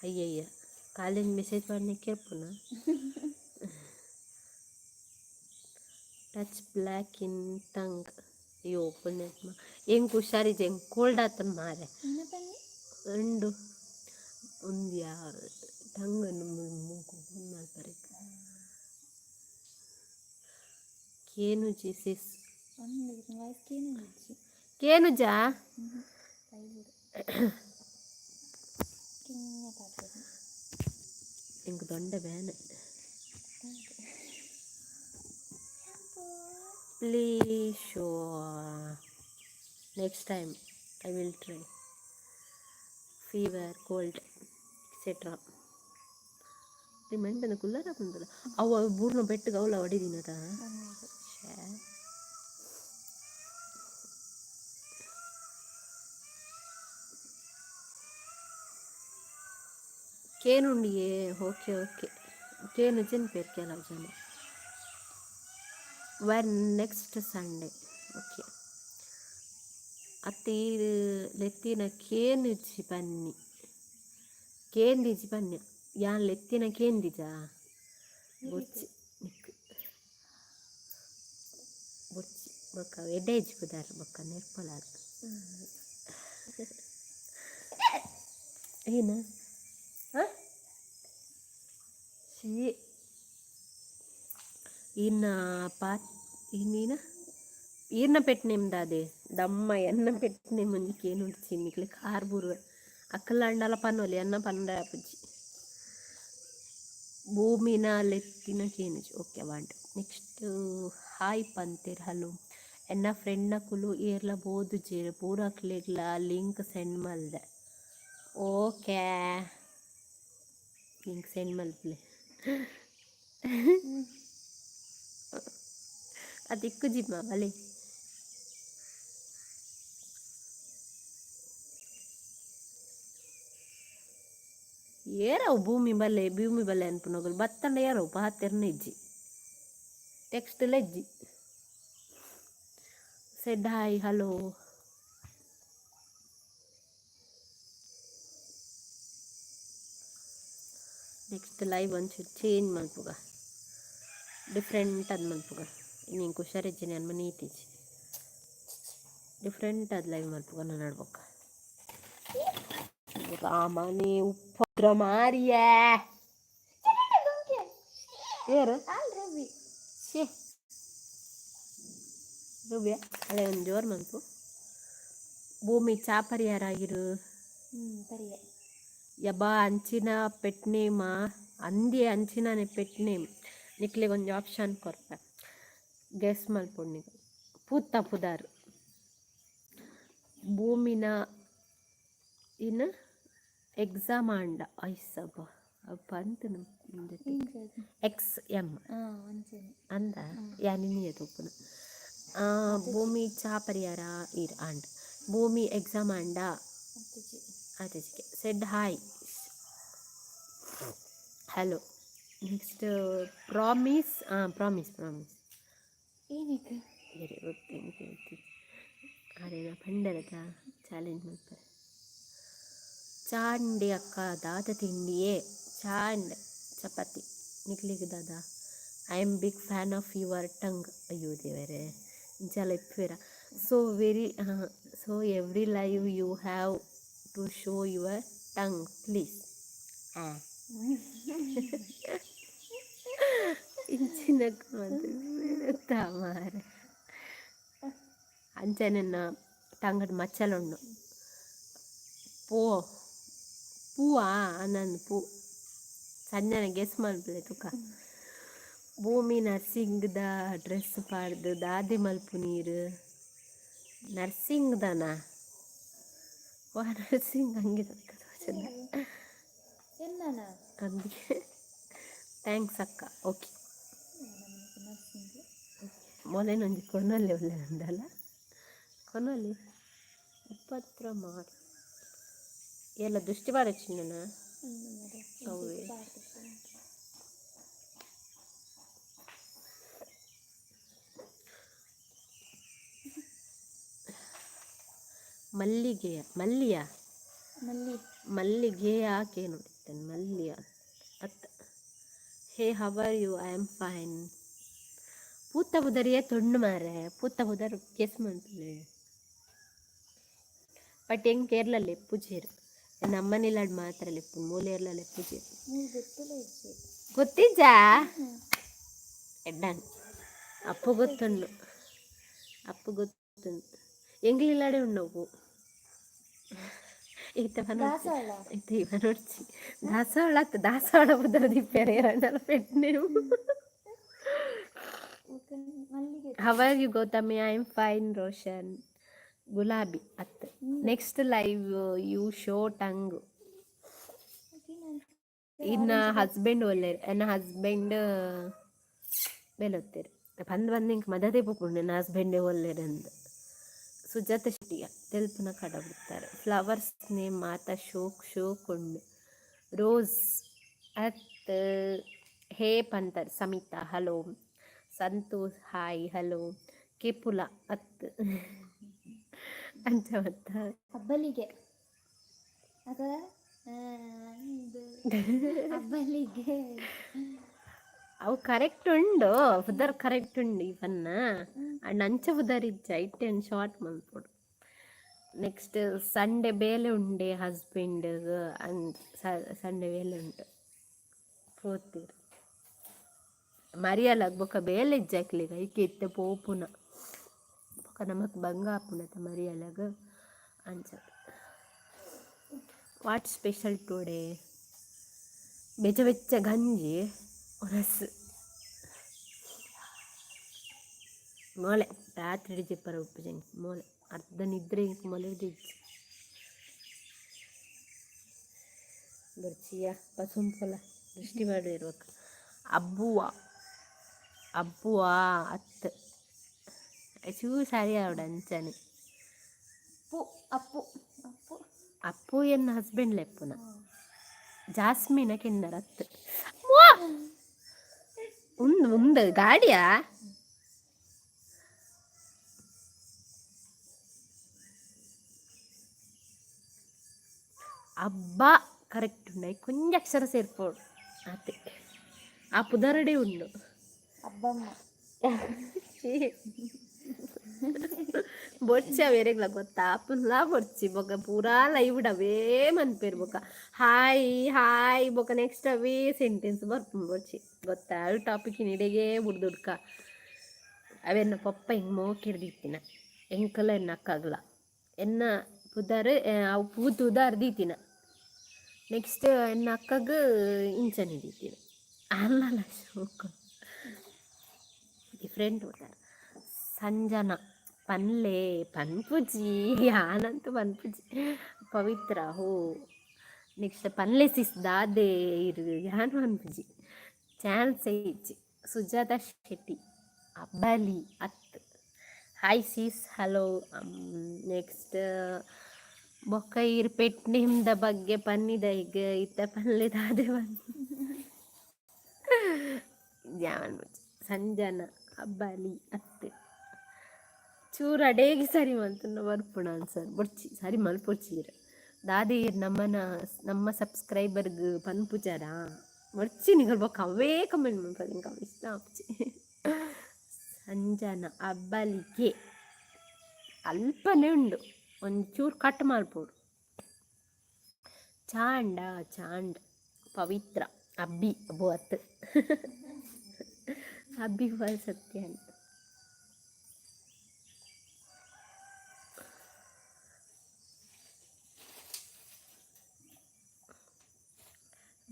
ಅಯ್ಯಯ್ಯ, ಕಾಲೇಜ್ ಮೆಸೇಜ್ ಪಾಡ್ನೆ ಕೆರ್ಪುನ. ಟಚ್ ಬ್ಲ್ಯಾಕ್ ಇನ್ ಟಂಗ್. ಅಯ್ಯೋ ಪುಣ್ಯಾತ್ಮ, ಎಂಕ್ ಹುಷಾರಿಜ್ಜಿ, ಎಂಕ್ ಕೋಲ್ಡ್ ಆತನ್ ಮಾರೆ. ಇನ್ನ ಪನ್ನಿ. ಉಂಡು ಒಂದು ಯಾ ಟಂಗನ್ನು ಮೂಗು ಮಲ್ಪರೆ ಕೇನುಜಿ ಸಿಸ್. ಒಂದು ವಾಯ್ಸ್ ಕೇನುಜಿ. ಕೇನುಜಾ? ಕೈಬಿಡು ಕಿನ್ನ ಪಾತೆರ. ಎಂಕ್ ದೊಂಡೆ ಬೇನೆ. Please show, next time I will try. Fever, cold, etcetera. ನಿಮ್ಮ ಕುಲ್ಲರ ಬಂದಲ್ಲ ಅವು ಬೂರ್ನ ಬೆಟ್ಟಗೆ ಅವಳ ಹೊಡಿದಿನದ. ಒಂದು ಕೇನುಂಡಿಯೇ? ಓಕೆ ಓಕೆ, ಕೇನು ಪೇರ್ ಕೆಲವು ಜನ. When next Sunday? Okay. ಅತ್ತೆ ಲೆತ್ತಿನ ಕೇನುಜಿ ಬನ್ನಿ, ಕೇಂದಿಜಿ ಬನ್ನಿ. ಯಾನ್ ಲೆತ್ತಿನ ಕೇಂದಿಜಾ? ಬೊರ್ಚಿ ನಿಕ್ ಬೊರ್ಚಿ. ಬೊಕ್ಕ ಎಡ್ಡೆ ಇಜ್ಜಿ ಪುದರ್ ಬೊಕ್ಕ ನೆರ್ಪಲಾರ್ ಏನು? ಹಾಂ, she ಇನ್ನ ಪಾತ್ ಇನ್ನೀನ ಈರ್ನ ಪೆಟ್ನೆಮ್ದಾದೆ ದಮ್ಮ ಎನ್ನ ಪೆಟ್ನೆ ಮುಂಜಿ ಕೇನುಡ್ಚಿ. ನಿಕ್ಲೆ ಕಾರ್ ಬೂರ್ವೆ ಅಕ್ಕಲಾಂಡಲ ಪನ್ನೊಲಿ ಎನ್ನ ಪಂಡ ಆಪುಜಿ. ಭೂಮಿನ ಲೆತ್ತಿನ ಕೇನುಜಿ. ಓಕೆ ವಾಂಡ್ ನೆಕ್ಸ್ಟ್. ಹಾಯ್ ಪಂತೇರ್, ಹಲೋ. ಎನ್ನ ಫ್ರೆಂಡ್ನಕುಲು ಏರ್ಲ ಬೋದುಜೆರ್, ಪೂರಕ್ಲೆಗ್ಲ ಲಿಂಕ್ ಸೆಂಡ್ ಮಲ್ದೆ. ಓಕೆ, ಲಿಂಕ್ ಸೆಂಡ್ ಮಲ್ಪಲೆ. ಅದು ಇಕ್ಕುಜಿಮ್ಮ ಬಲೆ. ಏರವು ಭೂಮಿ ಬಲ್ಲೆ, ಭೂಮಿ ಬಲ್ಲೆ ಅನ್ಪುನಗುಲು ಬತ್ತಂಡ ಏರವು ಪಾತೆರ್ನ ಇಜ್ಜಿ, ಟೆಕ್ಸ್ಟ್ ಇಜ್ಜಿ. Said hi, hello. Next live ಒಂಚೂರು ಚೇಂಜ್ ಮಲ್ಪುಗ, ಡಿಫ್ರೆಂಟ್ ಅದು ಮಲ್ಪುಗ. ನಿಂಗೆ ಹುಷಾರಿಜ್ಜಿ, ನಾನು ಮನೆ ಇತ್ತೀಚೆ. ಡಿಫ್ರೆಂಟ್ ಅದು ಲೈವ್ ಮಲ್ಪುಗ ನಡ್ಬೊಕ್ಕ. ರಾಮನೇ ಉಪದ್ರ ಮಾರಿಯೇ. ಏರು? ಆಲ್ ರೂಬಿ. ಶೇ, ರೂಬಿಯ ಅಳೆ ಒಂದು ಜೋರು ಮನ್ಪು. ಭೂಮಿ ಚಾ ಪರಿಹಾರ ಆಗಿರು. ಪರಿಯೆ. ಯಬಾ ಅಂಚಿನ ಪೆಟ್ ನೇಮಾ ಅಂದೇ? ಅಂಚಿನನೆ ಪೆಟ್ ನೇಮ್. ನಿಕ್ಲೆಗ್ ಒಂಜಿ ಆಪ್ಷನ್ ಕೊರ್ಪೆ, ಗೆಸ್ ಮಲ್ಪೊಡು ನಿಕುಲು. ಪೂತ ಪುದರ್ ಭೂಮಿನ. ಇನ್ ಎಕ್ಸಾಮ್ ಆಂಡ ಐಸಬ ಪಂತನ. X M. ಹಾಂ, ಅಂಚನೆ. ಅಂದ ಯಾನಿನಿಯ ತೂಪುನ. ಭೂಮಿ ಚಾ ಪರಿಹಾರ ಇರ್ ಆಂಡ್. ಭೂಮಿ ಎಕ್ಸಾಮ್ ಆಂಡ? ಅತ್ತುಜಿ. ಆತಿಜಿಗೆ said hi, hello. Next promise. ಹಾಂ, ಪ್ರಾಮಿಸ್ ಪ್ರಾಮಿಸ್. ಏನಕ್ಕೆ? ಬೇರೆ ಗೊತ್ತೇನು ಕೇಳ್ತಿ. ಅರೇನ ಪಂಡರತ ಚಾಲೆಂಜ್ ಮಾಡ್ತಾರೆ. ಚಾಂಡಿ ಅಕ್ಕ, ದಾದ ತಿಂಡಿಯೇ? ಚಾಂಡ್ ಚಪಾತಿ. ನಿಕ್ಲಿಗ್ ದಾದ? I am big fan of your tongue. ಅಯ್ಯೋ ದೇವರೇ, ಇಂಚಲ ಇಪ್ಪುವೆರ? So very so every live you have to show your tongue, please. ಹಾಂ, ಇಂಚಿನ ಮಾರೆ. ಅಂಚನೆ ಟಂಗಡ್ ಮಚ್ಚಲುಂಡು. ಪೋ ಪೂವಾ ಅಂದಂದು ಪೂ. ಸಂಜನೆ ಗೆಸ್ ಮಲ್ಪುಲೆ ತುಕ. ಭೂಮಿ ನರ್ಸಿಂಗ್ದ ಡ್ರೆಸ್ ಪಾಡ್ದು ದಾದೆ ಮಲ್ಪು ನೀರು? ನರ್ಸಿಂಗ್ದನಾ? ವಾ, ನರ್ಸಿಂಗ್ ಅಂಗಿ. ಎನ್ನನ? ಅಂದಿಗೆ. Thanks ಅಕ್ಕ. ಓಕೆ. ನರ್ಸಿಂಗ್. ಮೊಲೆನೊಂಜಿ ಕೊನೊಲೆ ಒಲ್ಲೆ ಅಂದಲ್ಲ, ಕೊನೊಲಿ ಉಪದ್ರ ಮಾರು ಎಲ್ಲ ದೃಷ್ಟಿ ಬಾರಚಿನ್ನನ. ಅವೇ. ಮಲ್ಲಿಗೆಯ ಮಲ್ಲಿಯ. ಮಲ್ಲಿ. ಮಲ್ಲಿಗೆಯ ಯಾಕೆ ನೋಡಿದ್ದೇನೆ ಮಲ್ಲಿಯ ಅತ್ತ. Hey, how are you? I am fine. ಪೂತ ಪುದರಿಯೇ ತೊಣ್ಣು ಮಾರೆ. ಪೂತ ಪುದರ್ ಗೆಸ್ ಮಲ್ಪುಲೆ. ಬಟ್ ಹೆಂಗೆ ಕೇರಳಲ್ಲಿ ಪೂಜೆರು ನಮ್ಮನೇಲಾಡ್ ಮಾತ್ರ ಲೆಪ್ಪು, ಮೂಲೇರ್ಲ ಪೂಜೆರು. ನೀವು ಗೊತ್ತಿಲ್ಲ ಇಜ್ಜಿ. ಗೊತ್ತಿಜ್ಜಾ? ಎಡ್ಡಾನ್ ಅಪ್ಪು ಗೊತ್ತುಂಡು, ಅಪ್ಪು ಗೊತ್ತುಂಡು. ಎಂಗ್ಲಿಲ್ಲಾಡೆ ಉಂಡು ಈತ. ದಾಸವಾಳ. ಇತ್ತೆ ಇವ ನೋಡ್ಚಿ. ದಾಸವಾಳ ಅತ್ತ, ದಾಸವಾಳ ಪುದರ್ ದಿಪ್ಪೆರೆ ಎರಡಲ್ಲ ಪೆಟ್ ನೇಮ್. ಮಲ್ಲಿಗೆ. How are you Gautami? I am fine Roshan. ಗುಲಾಬಿ ಅತ್. Next live you show tongue. ಇನ್ನ ಹಸ್ಬೆಂಡ್ ಒಲ್ಲೆರ್? ಎನ್ನ ಹಸ್ಬೆಂಡ್ ಬೇಲೊತ್ತೇರು. ಬಂದು ಬಂದು ಇಂಕ್ ಮದತೆ ಪೋಪುಂಡು ನನ್ನ ಹಸ್ಬೆಂಡೇ ಒಲ್ಲೆರ್ ಅಂದ್. ಸುಜಾತ ಶೆಟ್ಟಿಯ ತೆಲ್ಪುನ ಕಡ ಬಿಡ್ತಾರೆ. ಫ್ಲವರ್ಸ್ ನೇಮ್ ಮಾತ ಶೋಕ್ ಶೋಕ್ ಉಂಡು. ರೋಸ್ ಅತ್. ಹೇ ಪಂತರ್ Samitha, hello. Santosh, hi, hello. ಕೇಪುಲ ಅತ್. ಅಂಚ ಮತ್ತ. ಅಬ್ಬಲಿಗೆ ಅಥವಾ ಇದು ಅಬ್ಬಲಿಗೆ. ಅವು ಕರೆಕ್ಟ್ ಉಂಡು. ಪುದರ್ ಕರೆಕ್ಟ್ ಉಂಡು ಇವನ್ನ. ಅಂಡ್ ಅಂಚ ಪುದರ್ ಇಜ್ಜ ಇಟ್ಟೆ ಒಂದು ಶಾರ್ಟ್ ಮಲ್ಪೊಡು. ನೆಕ್ಸ್ಟ್ ಸಂಡೆ ಬೇಲೆ ಉಂಡೆ ಹಸ್ಬೆಂಡ್ ಅಂದ್. ಸಂಡೆ ಬೇಲೆ ಉಂಟು ಪೋತೀರ್ ಮರಿಯಲಾಗ್. ಬೊಕ ಬೇಲೆ ಇಜ್ಜ ಅಕ್ಲೆಗ್. ಐಕೆ ಇತ್ತೆ ಪೋಪುನ. ಬೊಕ ನಮಕ್ ಬಂಗ ಆಪುಂಡತ ಮರಿಯಲಾಗ್ ಅಂಚ. What special today? ಬೆಚ್ಚ ಬೆಚ್ಚ ಗಂಜಿ ಒನಸ್ ಮೋಲೆ. ರಾತ್ರಿ ಜೆಪ್ಪರ ಉಪ್ಪುಜಂಗ್ ಮೋಲೆ. ಅರ್ಧ ನಿದ್ರೆ ಇಂಕ್ ಮೊಲೆ ಇಜ್ಜಿ. ಬರ್ಚಿಯ ಪಸುಂಪೊಲ ದೃಷ್ಟಿ ಮಾಡಿರ್ಬೇಕು. ಅಬ್ಬುವ ಅಬ್ಬುವ ಅತ್ ಚೂ ಸರಿ ಆವಡ ಅಂಚನೆ. ಅಪ್ಪು ಅಪ್ಪು ಅಪ್ಪು. ಅಪ್ಪು ಎನ್ನ ಹಸ್ಬೆಂಡ್ ಲೆಪ್ಪುನ. ಜಾಸ್ಮಿನ ಕೆಂಡರ್ ಅತ್. ಉಂದು ಉಂದು ಗಾಡಿಯಾ? ಅಬ್ಬ ಕರೆಕ್ಟ್ ಉಂಡು. ಕೊಂಚ ಅಕ್ಷರ ಸೇರ್ಪೋಡು ಆತೆ. ಆ ಪುದರಡೆ ಉಂಡು. ಅಬ್ಬಮ್ಮ. ಬೊರ್ಚಿ ಅವೇರೆಗ್ಲ ಗೊತ್ತಾ? ಪುಲ್ಲ ಬೊರ್ಚಿ ಬೊಕ ಪೂರಾ ಲೈವ್ ಅವೇ ಮನ್ಪೇರು. ಬೊಕ ಹಾಯ್ ಹಾಯ್, ಬೊಕ ನೆಕ್ಸ್ಟ್ ಅವೇ ಸೆಂಟೆನ್ಸ್ ಬರ್ಪುಂಡು. ಬೊರ್ಚಿ ಗೊತ್ತಾ, ಅವು ಟಾಪಿಕ್ ಇಡೆಗೆ ಬುಡ್ದುಡ್ಕ. ಅವೆನ್ನ ಪೊಪ್ಪ ಹಿಂಗೆ ಮೋಕಿಡ್ದಿತ್ತಿನ ಎಂಕಲ ಎನ್ನ ಅಕ್ಕಗ್ಲ. ಎನ್ನ ಪುದರ್ ಅವು ಪೂ ತೂದು ದೀತಿನ. ನೆಕ್ಸ್ಟ್ ಎನ್ನ ಅಕ್ಕಗ್ ಇಂಚನೆ ದೀತಿನ. ಅಲ್ಲಲ್ಲ, ಶೋಕು ಡಿಫ್ರೆಂಟ್ ಪುದರ್. ಸಂಜನಾ ಪನ್ಲೆ. ಪನ್ಪುಜಿ, ಯಾನಂತೂ ಪನ್ಪುಜಿ. ಪವಿತ್ರ ಹೋ. ನೆಕ್ಸ್ಟ್ ಪನ್ಲೆ ಸಿಸ್ ದಾದೆ ಇರು. ಯಾನ್ ಪನ್ಪುಜಿ, ಚಾನ್ಸ್ ಇಜ್ಜಿ. ಸುಜಾತ ಶೆಟ್ಟಿ ಅಬ್ಬಲಿ ಅತ್. Hi sis, hello. Next ಬೊಕ್ಕ ಈರ್ ಪೆಟ್ ನೇಮ್ದ ಬಗ್ಗೆ ಪನ್ನಿದ. ಈಗ ಇತ್ತ ಪನ್ಲೆ ದಾದೆ ಪನ್. ಯಾನ್ ಸಂಜನಾ ಅಬ್ಬಲಿ ಅತ್. ಚೂರು ಅಡೇಗೆ ಸರಿ ಮಲ್ತುಂಡ ಬರ್ಪುಣ ಆನ್ಸರ್. ಬೊಡ್ಚಿ, ಸರಿ ಮಲ್ಪೊಡ್ಚಿ. ಈರ್ ದಾದೆ ಈರ್ ನಮ್ಮನ ನಮ್ಮ ಸಬ್ಸ್ಕ್ರೈಬರ್ಗ್ ಪನ್ಪುಜರಾ? ಬೊಡ್ಚಿ ನಿಕಲ್. ಬೊಕ್ಕ ಅವೇ ಕಮೆಂಟ್ ಮಲ್ಪದು. ಎಂಕ್ ಅವು ಇಷ್ಟ ಆಪುಜಿ. ಸಂಜನಾ ಅಬ್ಬಲಿಗೆ ಅಲ್ಪನೆ ಉಂಡು, ಒಂಚೂರು ಕಟ್ ಮಲ್ಪೊಡು. ಚಾಂಡ ಚಾಂಡ್. ಪವಿತ್ರ ಅಬ್ಬಿ ಅಬ್ಬು ಅತ್. ಅಬ್ಬಿ for Sathyan.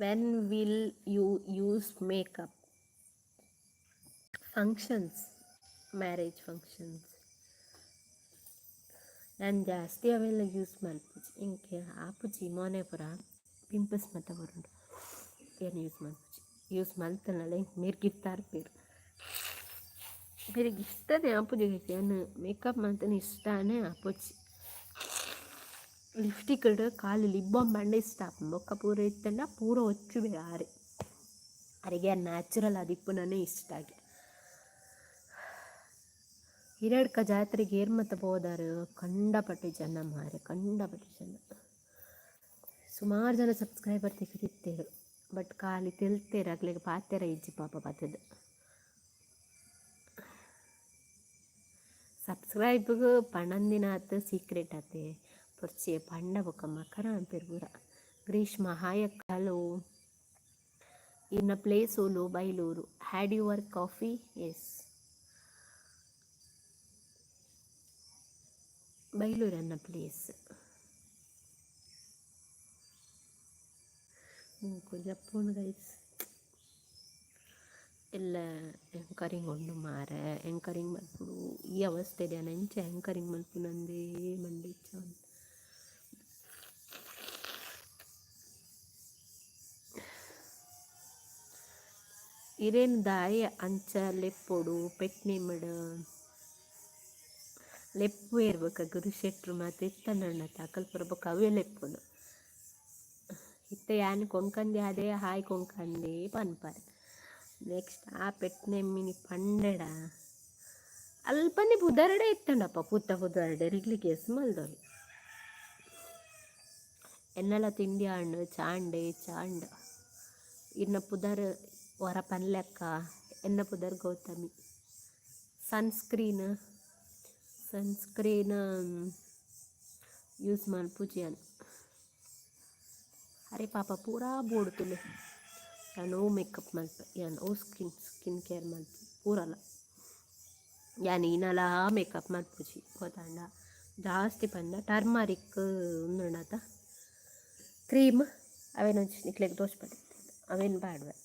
When will you use makeup? Functions, marriage functions. ನಾನು ಜಾಸ್ತಿ ಅವೆಲ್ಲ ಯೂಸ್ ಮಲ್ಪುಜಿ. ಎಂಕ್ ಆಪುಜಿ. ಮೋನೆ ಪೂರ ಪಿಂಪಲ್ಸ್ ಮಾತ ಬರುಂಡು. ಏನು ಯೂಸ್ ಮಲ್ಪುಜಿ. ಯೂಸ್ ಮಲ್ತನಲ್ಲ ಎಂಕ್ ಮಿರ್ಗಿತ್ತಾರ್ಪೇರು. ಮೆರೆಗ್ ಇಷ್ಟನೇ ಆಪುಜಿ. ಯಾನ್ ಮೇಕಪ್ ಮಲ್ತನ ಇಷ್ಟನೇ ಆಪುಜಿ. ಲಿಪ್ಸ್ಟಿಕ್ ಖಾಲಿ ಲಿಪ್ ಬಾಮ್ ಪಂಡ ಇಷ್ಟ ಆಪುಂಡು. ಬೊಕ್ಕ ಪೂರ ಇತ್ತಂಡ ಪೂರ ಒಚ್ಚುವೆ ಆರೆ. ಅರೆಗೆ ನ್ಯಾಚುರಲ್ ಆದಿಪ್ಪುನನೇ ಇಷ್ಟ ಆಗಿ. ಹಿರಿಯಡ್ಕ ಜಾತ್ರೆಗೆ ಏರ್ ಮತ್ತ ಪೋದಾರು? ಕಂಡಪಟ್ಟೆ ಜನ ಮಾರೆ, ಕಂಡಪಟ್ಟೆ ಜನ. ಸುಮಾರು ಜನ ಸಬ್ಸ್ಕ್ರೈಬರ್ ತಿಕ್ಕಿತ್ತೇರು, ಬಟ್ ಖಾಲಿ ತೆಲ್ತೇರು. ಅಕ್ಲೆಗ್ ಪಾತೆರ ಇಜ್ಜಿ ಪಾಪ ಬತ್ತದ. ಸಬ್ಸ್ಕ್ರೈಬ್ಗ್ ಪಣಂದಿನಾತ್ ಸೀಕ್ರೆಟ್ ಆತೆ. ಬೊರ್ಚಿ ಪಂಡ ಬೊಕ್ಕ ಮಕರ ಅನ್ಪೆರ್ ಪೂರ. ಗ್ರೀಷ್ಮ ಹಾಯ್ ಅಕ್ಕ, ಹಲೋ. ಇನ್ನ ಪ್ಲೇಸ್ ಓಲು? Bailur. Had your coffee? Yes. Bailur ಎನ್ನ ಪ್ಲೇಸ್. ಮೂಕು ಜಪ್ಪುಂಡು ಗೈಸ್. ಎಲ್ಲ ಎಂಕರಿಂಗ್ ಉಂಡು ಮಾರೆ. ಎಂಕರಿಂಗ್ ಮಲ್ಪುಡು. ಈ ಅವಸ್ಥೆಡ್ ಯಾನ್ ಎಂಚ ಎಂಕರಿಂಗ್ ಮಲ್ಪುನಂದೇ ಮಂಡೆ ಬೆಚ್ಚ. ಇರೇನ್ ದಾಯೆ ಅಂಚ ಲೆಪ್ಪೊಡು ಪೆಟ್ ನೇಮಡ್? ಲೆಪ್ಪುವೆರ್. ಬೊಕ ಗುರು ಶೆಟ್ರು ಮಾತ ಇತ್ತನಣ್ಣತ ಅಕಲ್ ಪೂರ ಬೊಕ ಅವೇ ಲೆಪ್ಪುನು. ಇತ್ತೆ ಯಾನ್ ಕೊಂಕಂದೆ ಅದೇ ಹಾಯ್ ಕೊಂಕಂದೆ ಪನ್ಪರ್. ನೆಕ್ಸ್ಟ್ ಆ ಪೆಟ್ ನೇಮ್ ಮಿನಿ ಪಂಡೆಡ ಅಲ್ಪನೆ ಪುದರ್ಡೆ ಇತ್ತಂಡಪ್ಪ. ಪೂತ ಪುದರ್ಡೆ ನಿಕ್ಲೆ ಗೆಸ್ ಮಲ್ದೊಲಿ. ಎನ್ನಲ ತಿಂಡಿ ಆಂಡ್. ಚಾಂಡೆ ಚಾಂಡ್. ಇರ್ನ ಪುದರ್ ವರ ಪನ್ಲೆಕ್ಕ. ಎನ್ನ ಪುದರ್ ಗೌತಮಿ. ಸನ್ಸ್ಕ್ರೀನ್, ಸನ್ಸ್ಕ್ರೀನ್ ಯೂಸ್ ಮಲ್ಪುಜಿ ಯಾನ್. ಅರೆ ಪಾಪ ಪೂರಾ ಬೋಡು ತೂಲೆ. ಯಾನ್ ಒವು ಮೇಕಪ್ ಮಲ್ಪೆ, ಯಾನ್ ಒವು ಸ್ಕಿನ್ ಸ್ಕಿನ್ ಕೇರ್ ಮಲ್ಪೆ ಪೂರಲ. ಯಾನ್ ಇನಲಾ ಮೇಕಪ್ ಮಲ್ಪುಜಿ ಗೊತ್ತಾಂಡ. ಜಾಸ್ತಿ ಪಂಡ ಟರ್ಮರಿಕ್ ಉಂದುಂಡತ ಕ್ರೀಮ್, ಅವೇನ್ ಒಂಜಿ ನಿಕ್ಲೆಗ್ ತೋಜ್ಪಾದಿತ್ತೆ, ಅವೇನ್ ಪಾಡುವೆ.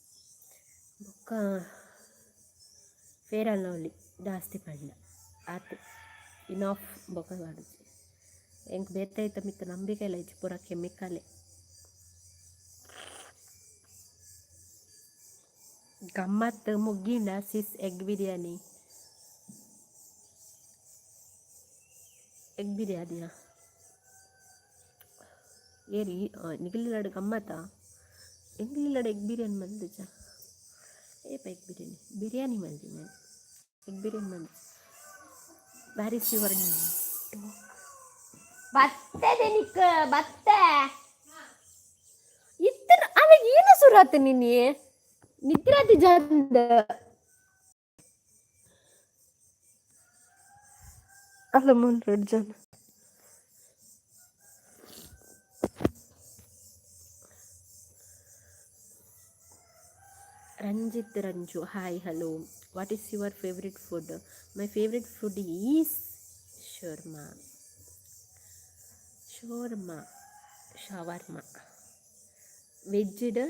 ಬೊಕ್ಕ ಫೇರ್ ಆ್ಯಂಡ್ ಲವ್ಲಿ ಜಾಸ್ತಿ ಪಂಡ ಆತೆ, ಇನಫ್. ಬೊಕ್ಕ ಪಾಡುಜಿ. ಎಂಕ್ ಬೇತೆ ಐತ ಮಿತ್ತ್ ನಂಬಿಕೆ ಇಲ್ಲ ಇಜ್ಜಿ, ಪೂರ ಕೆಮಿಕಲೇ. ಗಮ್ಮತ್ ಮುಗ್ಗಿಂಡ ಸಿಸ್? ಎಗ್ ಬಿರಿಯಾನಿ, ಎಗ್ ಬಿರಿಯಾನಿಯಾ? ಏರಿ ನಿಗಲಿಲ್ಲಡ್ ಗಮ್ಮತ್ತ? ಎಂಕ್ಲಿಲ್ಲಡ್ ಎಗ್ ಬಿರಿಯಾನಿ ಮಲ್ದುಜ. ಏಪ ಎಗ್ ಬಿರಿಯಾನಿ? ಬಿರಿಯಾನಿ ಮಲ್ದಿನಿ, ಎಗ್ ಬಿರಿಯಾನಿ ಮಲ್ದಿ. Where is your ಬತ್ತದೆ ನಿಕ್ ಬತ್ತೆ ಇತ್ತ ಅಲ್ಲ. ಏನು ಸುರಾತ ನಿನ್ನೆ ನಿದ್ರಾತಿ ಜಂದ. ಅಲ್ಲ ಮೂರು ಜನ. Ranjith Ranju, hi, hello. What is your favourite food? My favourite food is shawarma, shawarma, shawarma. ವೆಜ್ಡ್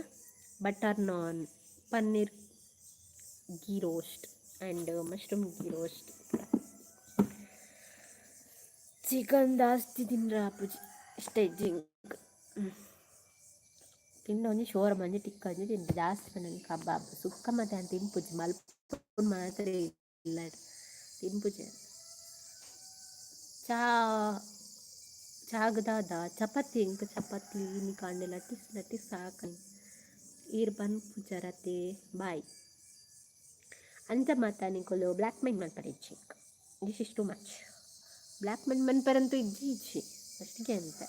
butter naan, paneer ghee roast and mushroom ghee roast. Chicken ಜಾಸ್ತಿ ತಿಂದ್ರೆ ಆಪುಜಿ, ಇಷ್ಟ ಇಜ್ಜಿ ಎಂಕ್. ತಿಂಡ ಒಂಜಿ ಶೋರ್ಮ ಒಂಜಿ ಟಿಕ್ಕ ಒಂಜಿ ತಿಂದೆ. ಜಾಸ್ತಿ ಪಂಡ ಕಬಾಬ್, ಸುಕ್ಕ ಮಾತ ಯಾನ್ ತಿನ್ಪುಜಿ. ಮಲ್ಪುನು ಮಾತ್ರ ಇಲ್ಲಡ್, ತಿನ್ಪುಜಿ. ಚಾ, ಚಾಗ್ ದಾದ? ಚಪಾತಿ ಎಂಕ್. ಚಪಾತಿ ಇನಿ ಕಾಂಡೆ ಲಟ್ಟಿಸ್ ಲಟ್ಟಿಸ್ ಸಾಕ. ಈರ್ ಪನ್ಪುಜರತೆ? ಬಾಯ್. ಅಂಚ ಮಾತ ನಿಕುಲು ಬ್ಲ್ಯಾಕ್ ಮೇಲ್ ಮಲ್ಪರೆ ಇಜ್ಜಿ. This is too much. Black mail ಮನ್ಪರಂತೂ ಇಜ್ಜಿ ಇಜ್ಜಿ ಫಸ್ಟ್ಗೆ ಅಂತ.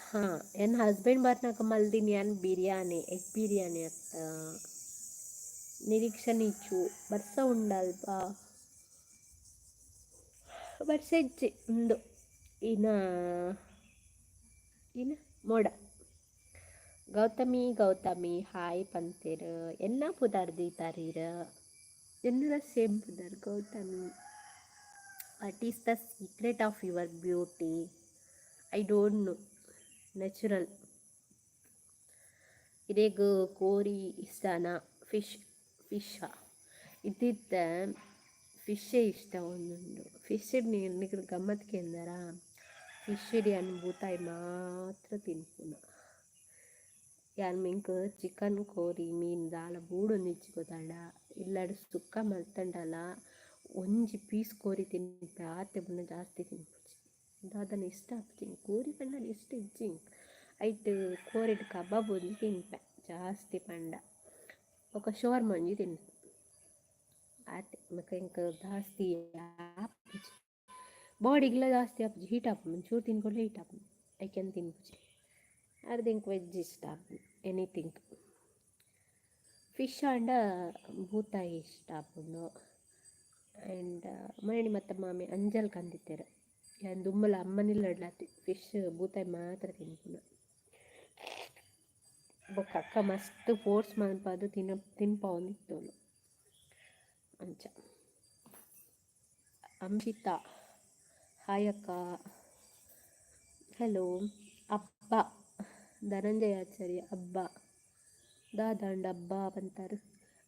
ಹಾಂ, ಎನ್ನ ಹಸ್ಬೆಂಡ್ ಬರ್ನಾಕ ಮಲ್ದಿನಿ ಯಾನ್ ಬಿರಿಯಾನಿ, ಎಗ್ ಬಿರಿಯಾನಿ ಅತ್ತ. ನಿರೀಕ್ಷಾ ನೀಚು, ಬರ್ಸ ಉಂಡಲ್ಪ? ಬರ್ಸ ಇಜ್ಜಿ ಉಂದು ಇನ ಇನ ಮೋಡ. ಗೌತಮಿ, ಗೌತಮಿ ಹಾಯ್ ಪಂತೆರ್. ಎನ್ನ ಪುದರ್ ದೀತಾರೀರ್? ಎನ್ನಲ ಸೇಮ್ ಪುದರ್ Gautami. What is the secret of your beauty? I don't know, natural. ಇರೆಗ್ ಕೋರಿ ಇಷ್ಟನಾ, ಫಿಶ್? ಫಿಶಾ? ಇತ್ತಿತ್ತೆ ಫಿಶ್ಶೇ ಇಷ್ಟ ಒಂದುಂಡು. ಫಿಶ್ ನಿಕುಲು ಗಮ್ಮತ್ ಕೇಂದರಾ? ಫಿಶ್ ಯಾನ್ ಬೂತಾಯಿ ಮಾತ್ರ ತಿನ್ಪುನ. ಯಾನ್ ಎಂಕ್ ಚಿಕನ್, ಕೋರಿ, ಮೀನ್ ದಾಲ ಬೋಡೊಂದಿಜ್ಜಿ ಗೊತ್ತಾಂಡ. ಇಲ್ಲಡ್ ಸುಕ್ಕ ಮಲ್ತಂಡಲ ಒಂಜಿ ಪೀಸ್ ಕೋರಿ ತಿನ್ಪೆ, ಆತೆ ಪುನ ಜಾಸ್ತಿ ತಿನ್ಪುಜಿ. ದಾದನ ಇಷ್ಟ ಆಪುಜಿ ಎಂಕ್. ಕೋರಿ ಪಂಡಲ ಇಷ್ಟ ಇಜ್ಜಿ ಎಂಕ್. ಐಟ್ ಕೋರಿಡ್ ಕಬಾಬ್ ಒಂಜಿ ತಿನ್ಪೆ ಜಾಸ್ತಿ ಪಂಡ, ಬೊಕ ಶವರ್ಮ ಒಂಜಿ ತಿನ್ಪೆ, ಆತೆ. ಬೊಕ ಎಂಕ್ ಜಾಸ್ತಿ ಆಪುಜಿ, ಬಾಡಿಗ್ಲ ಜಾಸ್ತಿ ಆಪುಜಿ. ಹೀಟ್ ಆಪುಂಡು, ಒಂಚೂರು ತಿನ್ಕೊಂಡ್ರೆ ಹೀಟ್ ಆಪುಂಡು. ಐಕೆನ್ ತಿನ್ಪುಜಿ. ಅರ್ಧ ಎಂಕ್ ವೆಜ್ ಇಷ್ಟ ಆಪುಂಡು, ಎನಿಥಿಂಗ್. ಫಿಶ್ ಆಂಡ ಬೂತಾಯಿ ಇಷ್ಟ ಆಪುಂಡು. ಆ್ಯಂಡ್ ಮರಣಿ ಮತ್ತು ಮಾಮಿ ಅಂಜಲ್ ಕಂದಿತ್ತೆರ್. ಯಾನ್ ದುಂಬುಲ ಅಮ್ಮನಿಲ್ಲಡ್ಲಾತಿ ಫಿಶ್ ಬೂತಾಯಿ ಮಾತ್ರ ತಿನ್ಪುನ. ಬೊಕ್ಕ ಅಕ್ಕ ಮಸ್ತ್ ಫೋರ್ಸ್ ಮನ್ಪಾದ್ ತಿನ ತಿನ್ಪಾವೊಂದಿತ್ತೋಲು ಅಂಚ. ಅಂಶಿತಾ, ಹಾಯ್ ಅಕ್ಕ, ಹಲೋ. ಅಬ್ಬ, ಧನಂಜಯ ಆಚಾರ್ಯ, ಅಬ್ಬ ದಾದಾಂಡ ಅಬ್ಬ ಪಂತಾರ್?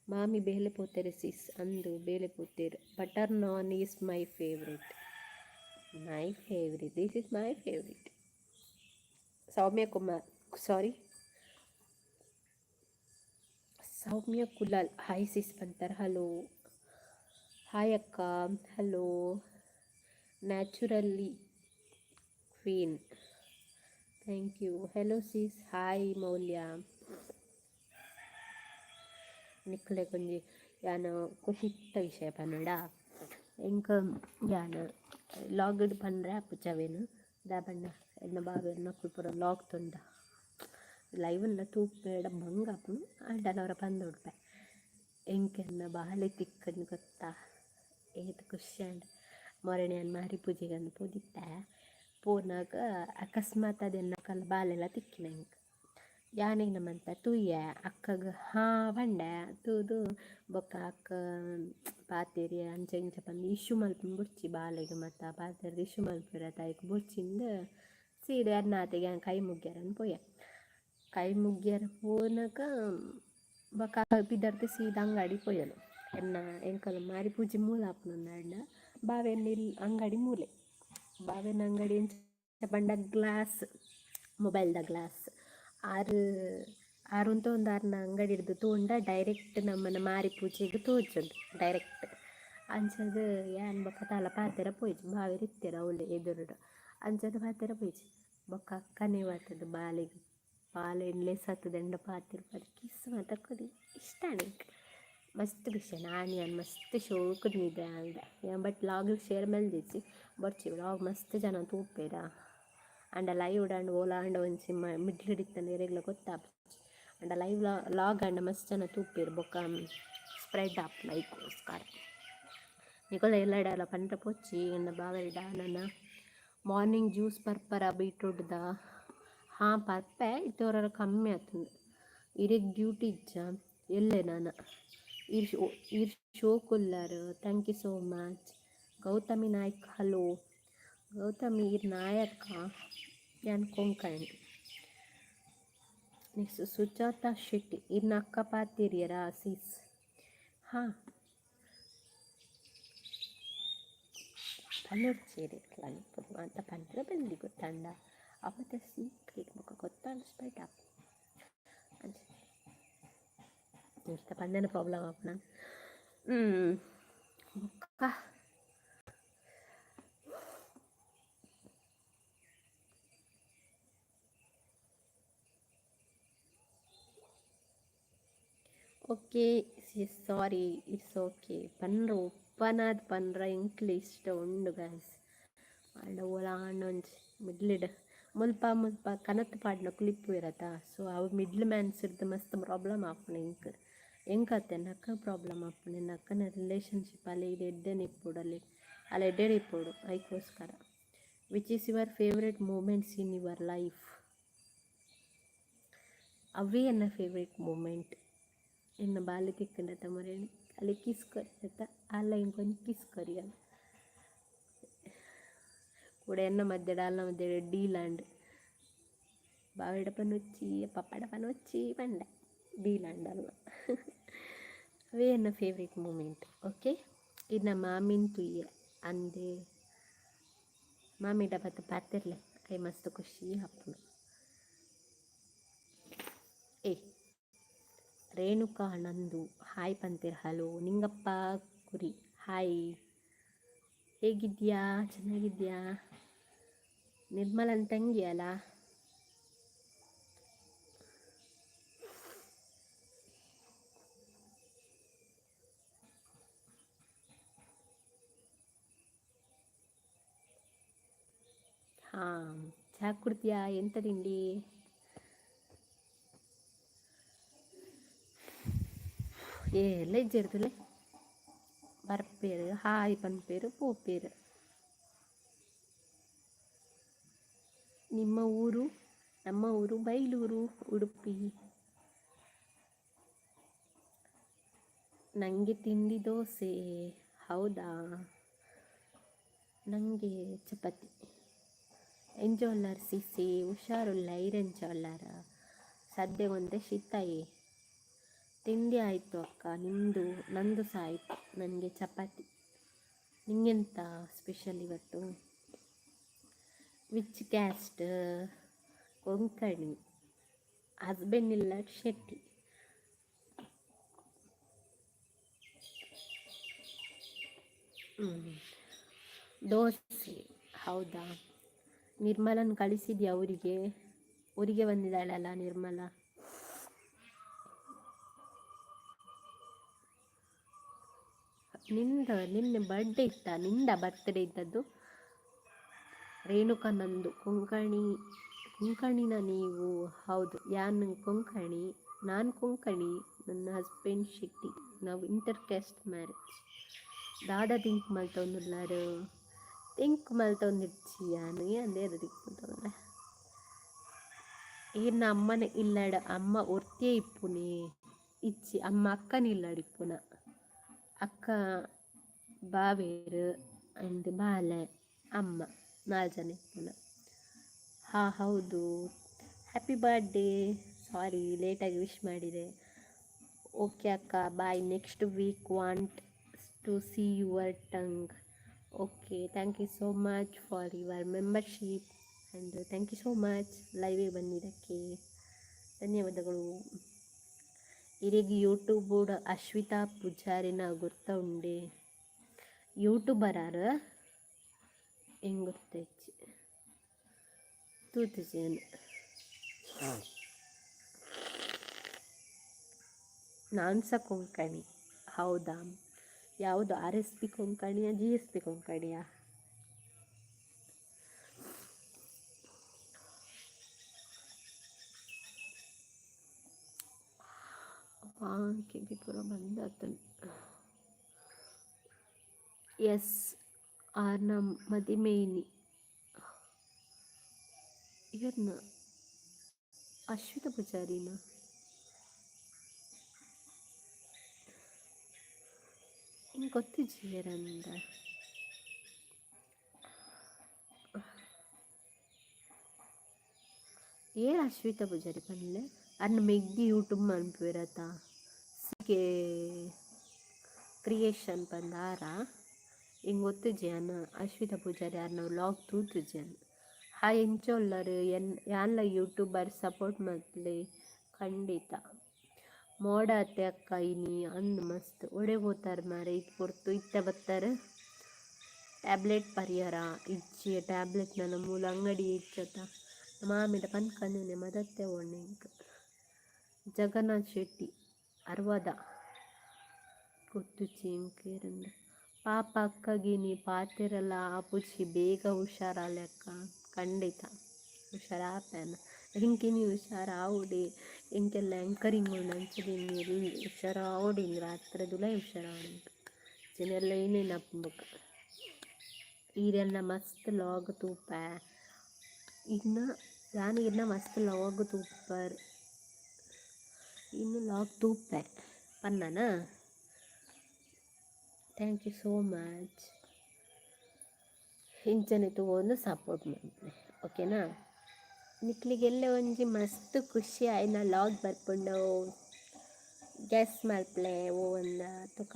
ಮಾಮಿ ಬೇಲೆ ಪೋತೆರ್ ಸಿಸ್. ಅಂದು, ಬೇಲೆ ಪೋತೆರ್. Butter naan is my favourite, my favourite. This is my favourite. Soumya Kumar, sorry, Soumya Kulal, hi sis ಪಂತಾರ್. Hello, hi ಅಕ್ಕ, hello. Naturally queen, thank you. Hello sis, hi ಮೌಲ್ಯ. ನಿಕ್ಲೆಗ್ ಒಂಜಿ ಯಾನ್ ಖುಷಿತ್ತ ವಿಷಯ ಪನೊಡ. ಎಂಕ್ ಯಾನ್ ಲಾಗ್ಡ್ ಪಂಡ್ರೆ ಆಪುಜಿ ಅವೇನು. ದಾಯೆ ಪಂಡ ಎನ್ನ ಬಾವೆರ್ನಕುಲು ಪೂರ ಲಾಗ್ ತೂಂಡ ಲೈವ್ ತೂಪೆಡ ಬಂಗ ಆಪುಂಡು. ಆಂಡಲ ಅವರ ಪಂದೊಡ್ಪೆ. ಎಂಕ್ ಎನ್ನ ಬಾಲೆ ತಿಕ್ಕಂಡ್ ಗೊತ್ತಾ? ಏತ್ ಖುಷಿ ಆಂಡ್. ಮೊರಣೆ ಯಾನ್ ಮಾರಿ ಪೂಜೆಗಂದ್ ಪೋದಿತ್ತೆ. ಪೋನಾಗ ಅಕಸ್ಮಾತ್ ಅದು ಎನ್ನ ಬಾಲೆಲ ತಿಕ್ಕಿನ ಎಂಕ್. ಯಾನೇನ ಮನ್ಪೆ, ತೂಯೆ, ಅಕ್ಕಗ್ ಹಾ ಪಂಡೆ. ತೂದು ಬೊಕ್ಕ ಅಕ್ಕ ಪಾತೆರಿಯೆ, ಅಂಚ ಇಂಚ ಪಂದ್ ಇಶ್ಯೂ ಮಲ್ಪುನು ಬೊಡ್ಚಿ, ಬಾಲೆಗ್ ಮಾತ ಪಾತೆರ್ದ್ ಇಶ್ಯೂ ಮಲ್ಪುವೆರ್ ಅಯಿಕ್ ಬೊಡ್ಚಿಂದ್ ಸೀದಾ ಎನ್ನಾತೆಗೆ ಯಾನ್ ಕೈ ಮುಗ್ಗ್ಯೆರೆಂದ್ ಪೋಯೆ. ಕೈ ಮುಗ್ಗ್ಯೆರೆ ಪೋನಗ ಬೊಕ್ಕ ಪಿದಡ್ದ್ ಸೀದಾ ಅಂಗಡಿ ಪೋಯೆಲು. ಎನ್ನ ಎಂಕಲ್ನ ಮಾರಿ ಪೂಜೆ ಮೂಲ ಆಪುನ ಬಾವೆನ ಇಲ್ಲ್ ಅಂಗಡಿ ಮೂಲೆ. ಬಾವೆನ ಅಂಗಡಿ ಎಂಚ ಪಂಡ ಗ್ಲಾಸ್, ಮೊಬೈಲ್ದ ಗ್ಲಾಸ್. ಆರ್ ಆರ್ ಉಂತೊಂದು ಆರ್ನ ಅಂಗಡಿಡ್ದು ತೂಂಡ ಡೈರೆಕ್ಟ್ ನಮ್ಮನ ಮಾರಿ ಪೂಜೆಗ್ ತೋಜುಂಡು ಡೈರೆಕ್ಟ್. ಅಂಚಾದ್ ಯಾನ್ ಬೊಕ್ಕ ದಾಲ ಪಾತೆರ ಪೋಯಿಜಿ. ಬಾವೆರ್ ಇತ್ತೆರ್ ಅವ್ಲೆ ಎದುರುಡು. ಅಂಚಾದ್ ಪಾತೆರ ಪೋಯಿಜಿ. ಬೊಕ್ಕ ಅಕ್ಕನೆ ಬತ್ತುದು ಬಾಲೆಗ್ ಬಾಲೆ ಲೇಸತ್ತುದಂಡ ಪಾತೆರ್ಪದು ಕಿಸ್ ಮಾತ ಕೊರಿ. ಇಷ್ಟ ಆಂಡ್ ಎಂಕ್, ಮಸ್ತ್ ಖುಷಿ ಆಂಡ್. ಆನಿ ಯಾನ್ ಮಸ್ತ್ ಶೋಕುಡು ನಿದ್ರೆ ಮಲ್ದೆ ಯಾನ್. ಬಟ್ ಲಾಗ್ ಶೇರ್ ಮಲ್ದಿಜ್ಜಿ, ಬೊರ್ಚಿ, ಲಾಗ್ ಮಸ್ತ್ ಜನ ತೂಪೆರಾ. ಆಂಡ ಲೈವ್ ಆಂಡ ಓಲಾಂಡ ಒಂಜಿ ಮಿಡ್ಲ್ ಇತ್ತಂಡ ಎರೆಗ್ಲ ಗೊತ್ತಾಪುಜಿ. ಅಂಡ ಲೈವ್ ಲಾಗ್ ಆಂಡ ಮಸ್ತ್ ಜನ ತೂಪೆರ್ ಬೊಕ್ಕ ಸ್ಪ್ರೆಡ್ ಆಪುಂಡು ಐಕೋಸ್ಕರ. ನಿಕುಲು ಎಲ್ಲಡಲ ಪಂಡ ಪೋಚಿ ಎನ್ನ ಬಾವೆರ್ಡ. ನನ ಮಾರ್ನಿಂಗ್ ಜ್ಯೂಸ್ ಪರ್ಪರ ಬೀಟ್ರೂಟ್ದ? ಹಾಂ, ಪರ್ಪೆ. ಇತ್ತೆ ಒರ ಕಮ್ಮಿ ಆತುಂಡು. ಇರೆಗ್ ಡ್ಯೂಟಿ ಇಜ್ಜ? ಎಲ್ಲೆ ನಾನ. ಈರ್ ಶೋ ಈರ್ ಶೋಕುಲ್ಲರ್. Thank you so much. Gautami Naik, hello Gautami. ಈರ್ ನಾಯಕ, ಯಾನ್ ಕೊಂಕಣಿ. ನೆಕ್ಸ್ಟ್ ಸುಜಾತ ಶೆಟ್ಟಿ, ಇರ್ನ ಅಕ್ಕ ಪಾತೆರಿಯರಾ ಸಿಸ್? ಹಾಂ, ಪನೊಡ್ಚೇರಿ ಅಂತ ಪಂಡ್ರೆ ಬಲ್ಲಿ, ಗೊತ್ತಂಡ ಅಪ್ಪದ ಸೀಕ್ರೆಟ್ ಬೊಕ್ಕ ಗೊತ್ತಾಂಡ ಸ್ಪ್ರೆಡ್ ಆಪುಂಡು. ಅಂಚ ಇಷ್ಟ ಪಂಡನ ಪ್ರಾಬ್ಲಮ್ ಆಪುನ. ಬೊಕ್ಕ ಓಕೆ, ಸಾರಿ, it's okay. ಪನ್ರ ಒಪ್ಪನಾದ್ ಪನ್ರ ಎಂಕ್ಲೆ ಇಷ್ಟ ಉಂಡು ಗಾಯ್ಸ್. ಆಂಡ ಓಲ ಆಂಡ ಒಂಜಿ ಮಿಡ್ಲಿಡ್ ಮುಲ್ಪ ಮುಲ್ಪ ಕನತ್ ಪಾಡ್ನ ಇರತ್ತಾ, ಸೊ ಅವು ಮಿಡ್ಲ್ ಮ್ಯಾನ್ಸ್ ಇರ್ದ್ ಮಸ್ತ್ ಪ್ರಾಬ್ಲಮ್ ಆಪುಂಡು ಎಂಕ್. ಎಂಕತ್ತೆ, ಎನ್ನ ಪ್ರಾಬ್ಲಮ್ ಆಪುಂಡು. ಎನ್ನ ಅಕ್ಕನ ರಿಲೇಷನ್ಶಿಪ್ ಅಲ್ಲಿ ಇದು ಎಡ್ಡೆನೆ ಇಪ್ಪೊಡು, ಅಲ್ಲಿ ಅಲ್ಲಿ ಎಡ್ಡೆನೆ ಇಪ್ಪೊಡು, ಐಕೋಸ್ಕರ. Which is your favourite moments in your life? ಅವೇ ಎನ್ನ ಫೇವ್ರೆಟ್ ಮೂಮೆಂಟ್. ಎನ್ನ ಬಾಲೆ ತಿಕ್ಕಂಡತ ಮರೇಣಿ ಅಲ್ಲಿ ಕಿಸ್ ಕೊರಿಯತ್ತ, ಅಲ್ಲ ಇಂಕೊಂಜಿ ಕಿಸ್ ಕೊರಿಯಲ್ಲ ಕೂಡ. ಎನ್ನ ಮಧ್ಯೆ ಅಲ್ನ ಮಧ್ಯೆ ಡೀಲ್ ಆಂಡ್. ಬಾವೆಡ ಪನೊಚ್ಚಿ, ಪಪ್ಪಡ ಪನೊಚ್ಚಿ ಪಂಡೆ, ಡೀಲ್ ಆಂಡ್ ಅಲ್ವ. ಅವೇ ಎನ್ನ ಫೇವ್ರೆಟ್ ಮೂಮೆಂಟ್. ಓಕೆ, ಇನ್ನು ಮಾಮಿನ್ ತುಯ್ಯೆ ಅಂದೆ. ಮಾಮಿಡ ಬತ್ತ ಪಾತೆರ್ಲೆ, I ಮಸ್ತ್ ಖುಷಿ ಆಪುಂಡು. ಏ ರೇಣುಕಾ ನಂದು ಹಾಯ್ ಪಂತೇರ್, ಹಲೋ. ನಿಂಗಪ್ಪ ಕುರಿ, ಹಾಯ್. ಹೇಗಿದ್ಯಾ? ಚೆನ್ನಾಗಿದ್ಯಾ? ನಿರ್ಮಲನ್ ತಂಗಿ ಅಲ್ಲ? ಹಾಂ, ಚಹಾ ಕುಡ್ತೀಯಾ? ಎಂತ ತಿಂಡಿ? ಏಲ್ಲ ಇಜ್ಜೆರ್ತಲೆ ಬರ್ಪೇರು, ಹಾಯ್ ಪನ್ಪೇರು, ಪೋಪೇರು. ನಿಮ್ಮ ಊರು? ನಮ್ಮ ಊರು ಬೈಲೂರು, ಉಡುಪಿ. ನನಗೆ ತಿಂಡಿ ದೋಸೆ. ಹೌದಾ? ನನಗೆ ಚಪಾತಿ. ಎಂಚ ಸಿಸಿ? ಹುಷಾರುಲ್ಲ. ಈರೆಂಚ ಉಲ್ಲಾರ? ಸದ್ಯಗೊಂತೆ ಶೀತಾಯೆ. ತಿಂಡಿ ಆಯಿತು ಅಕ್ಕ, ನಿಮ್ಮದು? ನಂದು ಸಹ ಆಯಿತು. ನನಗೆ ಚಪಾತಿ. ನಿಂಗೆಂತ ಸ್ಪೆಷಲ್ ಇವತ್ತು? Which caste? Konkani. Husband ಇಲ್ಲ ಶೆಟ್ಟಿ. ಹ್ಞೂ, ದೋಸೆ. ಹೌದಾ? ನಿರ್ಮಲನ್ ಕಳಿಸಿದ್ಯಾ ಅವರಿಗೆ? ಊರಿಗೆ ಬಂದಿದ್ದಾಳಲ್ಲ ನಿರ್ಮಲ. ನಿಂದ ನಿನ್ನೆ ಬರ್ಡೇ ಇತ್ತ? ನಿಂದ ಬರ್ತ್ಡೇ ಇದ್ದದ್ದು? ರೇಣುಕಾ ನಂದು ಕೊಂಕಣಿ. ಕೊಂಕಣಿನ ನೀವು? ಹೌದು, ಯಾನ್ ಕೊಂಕಣಿ. ನಾನು ಕೊಂಕಣಿ, ನನ್ನ ಹಸ್ಬೆಂಡ್ ಶೆಟ್ಟಿ. ನಾವು ಇಂಟರ್ ಕ್ಯಾಸ್ಟ್ ಮ್ಯಾರೇಜ್. ದಾದ ಥಿಂಕ್ ಮಲ್ತೊಂದುಲ್ಲಾರು? ಥಿಂಕ್ ಮಲ್ತೊಂದಿಜ್ಜಿ ಯಾನ್. ಅಂದೇ ಥಿಂಕ್ ಮಲ್ತೊಂದುಲ್ಲೆ. ಈರ್ನ ಅಮ್ಮನ ಇಲ್ಲಡ್ ಅಮ್ಮ ಒರ್ತಿಯೇ ಇಪ್ಪುನಿ? ಇಜ್ಜಿ, ಅಮ್ಮ ಅಕ್ಕನ ಇಲ್ಲಡ್ ಇಪ್ಪುನ. ಅಕ್ಕ, ಬಾವೇರು ಆ್ಯಂಡ್ ಬಾಲೆ, ಅಮ್ಮ, ನಾಲ್ಕು ಜನ ಇಪ್ಪುನ. ಹಾಂ, ಹೌದು. Happy birthday. ಸಾರಿ, ಲೇಟಾಗಿ ವಿಶ್ ಮಾಡಿದೆ. ಓಕೆ ಅಕ್ಕ, bye. Next week want to see your tongue. Okay, thank you so much for your membership and thank you so much. ಲೈವಿಗೆ ಬಂದಿದ್ದಕ್ಕೆ ಧನ್ಯವಾದಗಳು. ಇರೆಗ್ ಯೂಟ್ಯೂಬ್ ಅಶ್ವಿತಾ ಪೂಜಾರಿನ ಗುರ್ತ ಉಂಡೆ? ಯೂಟ್ಯೂಬರ್ ಆರ್? ಹೆಂಗೆ ಗೊತ್ತೈಚಿ, ತೂತುಜೇನು. ನಾನು ಸಹ ಕೊಂಕಣಿ. ಹೌದಾ? ಯಾವುದು, ಆರ್ ಎಸ್ ಪಿ ಕೊಂಕಣಿಯಾ, ಜಿ ಎಸ್ ಪಿ ಕೊಂಕಣಿಯಾ? ಕೆಬಿ ಪೂರ ಬಂದಾತನ್. ಎಸ್, ಆರ್ನ ಮದಿಮೆ ಇನಿ. ಏರ್ನ? ಅಶ್ವಿತ ಪೂಜಾರಿನ? ಎಂಕ್ ಗೊತ್ತಿಜ್ಜಿ ಏರಂದ. ಏರ್ ಅಶ್ವಿತ ಪೂಜಾರಿ ಪನ್ಲೆ. ಅರ್ನ ಮೆಗ್ದಿ ಯೂಟ್ಯೂಬ್ ಮನ್ಪುವೆರತ, ಸಿ ಕೆ ಕ್ರಿಯೇಷನ್ ಪಂದ್. ಆರಾ? ಎಂಕ್ ಗೊತ್ತಿಜ್ಜಿ. ಯಾನ್ ಅಶ್ವಿತ ಪೂಜಾರಿ ಆರ್ನ ವ್ಲಾಗ್ ತೂತುಜಿ ಯಾನ್. ಹಾಯ್, ಎಂಚ ಉಲ್ಲರ್? ಎನ್ ಯಾನ್ಲ ಯೂಟ್ಯೂಬರ್, ಸಪೋರ್ಟ್ ಮಲ್ಪುಲೆ. ಖಂಡಿತ. ಮೋಡ ಅತ್ತೆ ಅಕ್ಕ ಇನಿ? ಅಂದ್, ಮಸ್ತ್. ಒಡೆ ಪೋತಾರ್ ಮಾರ್ರೆ ಈತ್ ಪೊರ್ತು? ಇತ್ತೆ ಬತ್ತರ? ಟ್ಯಾಬ್ಲೆಟ್ ಪರಿಯರ? ಇಜ್ಜಿ, ಟ್ಯಾಬ್ಲೆಟ್ ನನ ಮೂಲು ಅಂಗಡಿ ಇಜ್ಜತ. ಮಾಮಿಡ ಪನ್ಕಂದಿನಿ, ಮದತ್ತೆ ಓಣೆ ಎಂಕ್. ಜಗನ್ನಾಥ್ ಶೆಟ್ಟಿ ಅರ್ವದ? ಗೊತ್ತುಜ್ಜಿ ಎಂಕ್ ಏರಂದ್. ಪಾಪ ಅಕ್ಕಗಿನಿ ಪಾತೆರಲ ಆಪುಜಿ. ಬೇಗ ಹುಷಾರಾಲೆ ಅಕ್ಕ. ಖಂಡಿತ ಹುಷಾರಾಪೆನ. ಎಂಕಿನಿ ಹುಷಾರಾವೊಡೆ. ಎಂಕೆಲ್ಲ ಆ್ಯಂಕರಿಂಗ್ ಉಂಡು, ಅಂಚನೆ ಹುಷಾರಾವೊಡು. ರಾತ್ರೆದುಲೈ ಹುಷಾರಾವೊಡು. ಇಜ್ಜಿಂಡ ಏನೇನು ಆಪುಂಡು ಬೊಕ. ಈರೆನ್ನ ಮಸ್ತ್ ಲಾಗ್ ತೂಪೆ ಇನ್ನ. ಯಾನ್ ಇರ್ನ ಮಸ್ತ್ ಲಾಗ್ ತೂಪರ್. ಇನ್ನು ಲಾಗ್ ತೂಪೆ ಪನ್ನನ. Thank you so much. ಇಂಚನೆ ತೂವೊಂದು ಸಪೋರ್ಟ್ ಮಲ್ಪುಲೆ, ಓಕೆನಾ? ನಿಕ್ಲಿಗೆಲ್ಲ ಒಂಜಿ ಮಸ್ತ್ ಖುಷಿ ಆಯಿನ ಲಾಗ್ ಬರ್ಪುಂಡು. ಗೆಸ್ ಮಲ್ಪಲೆ ಒವ್ವಂದ ತುಕ.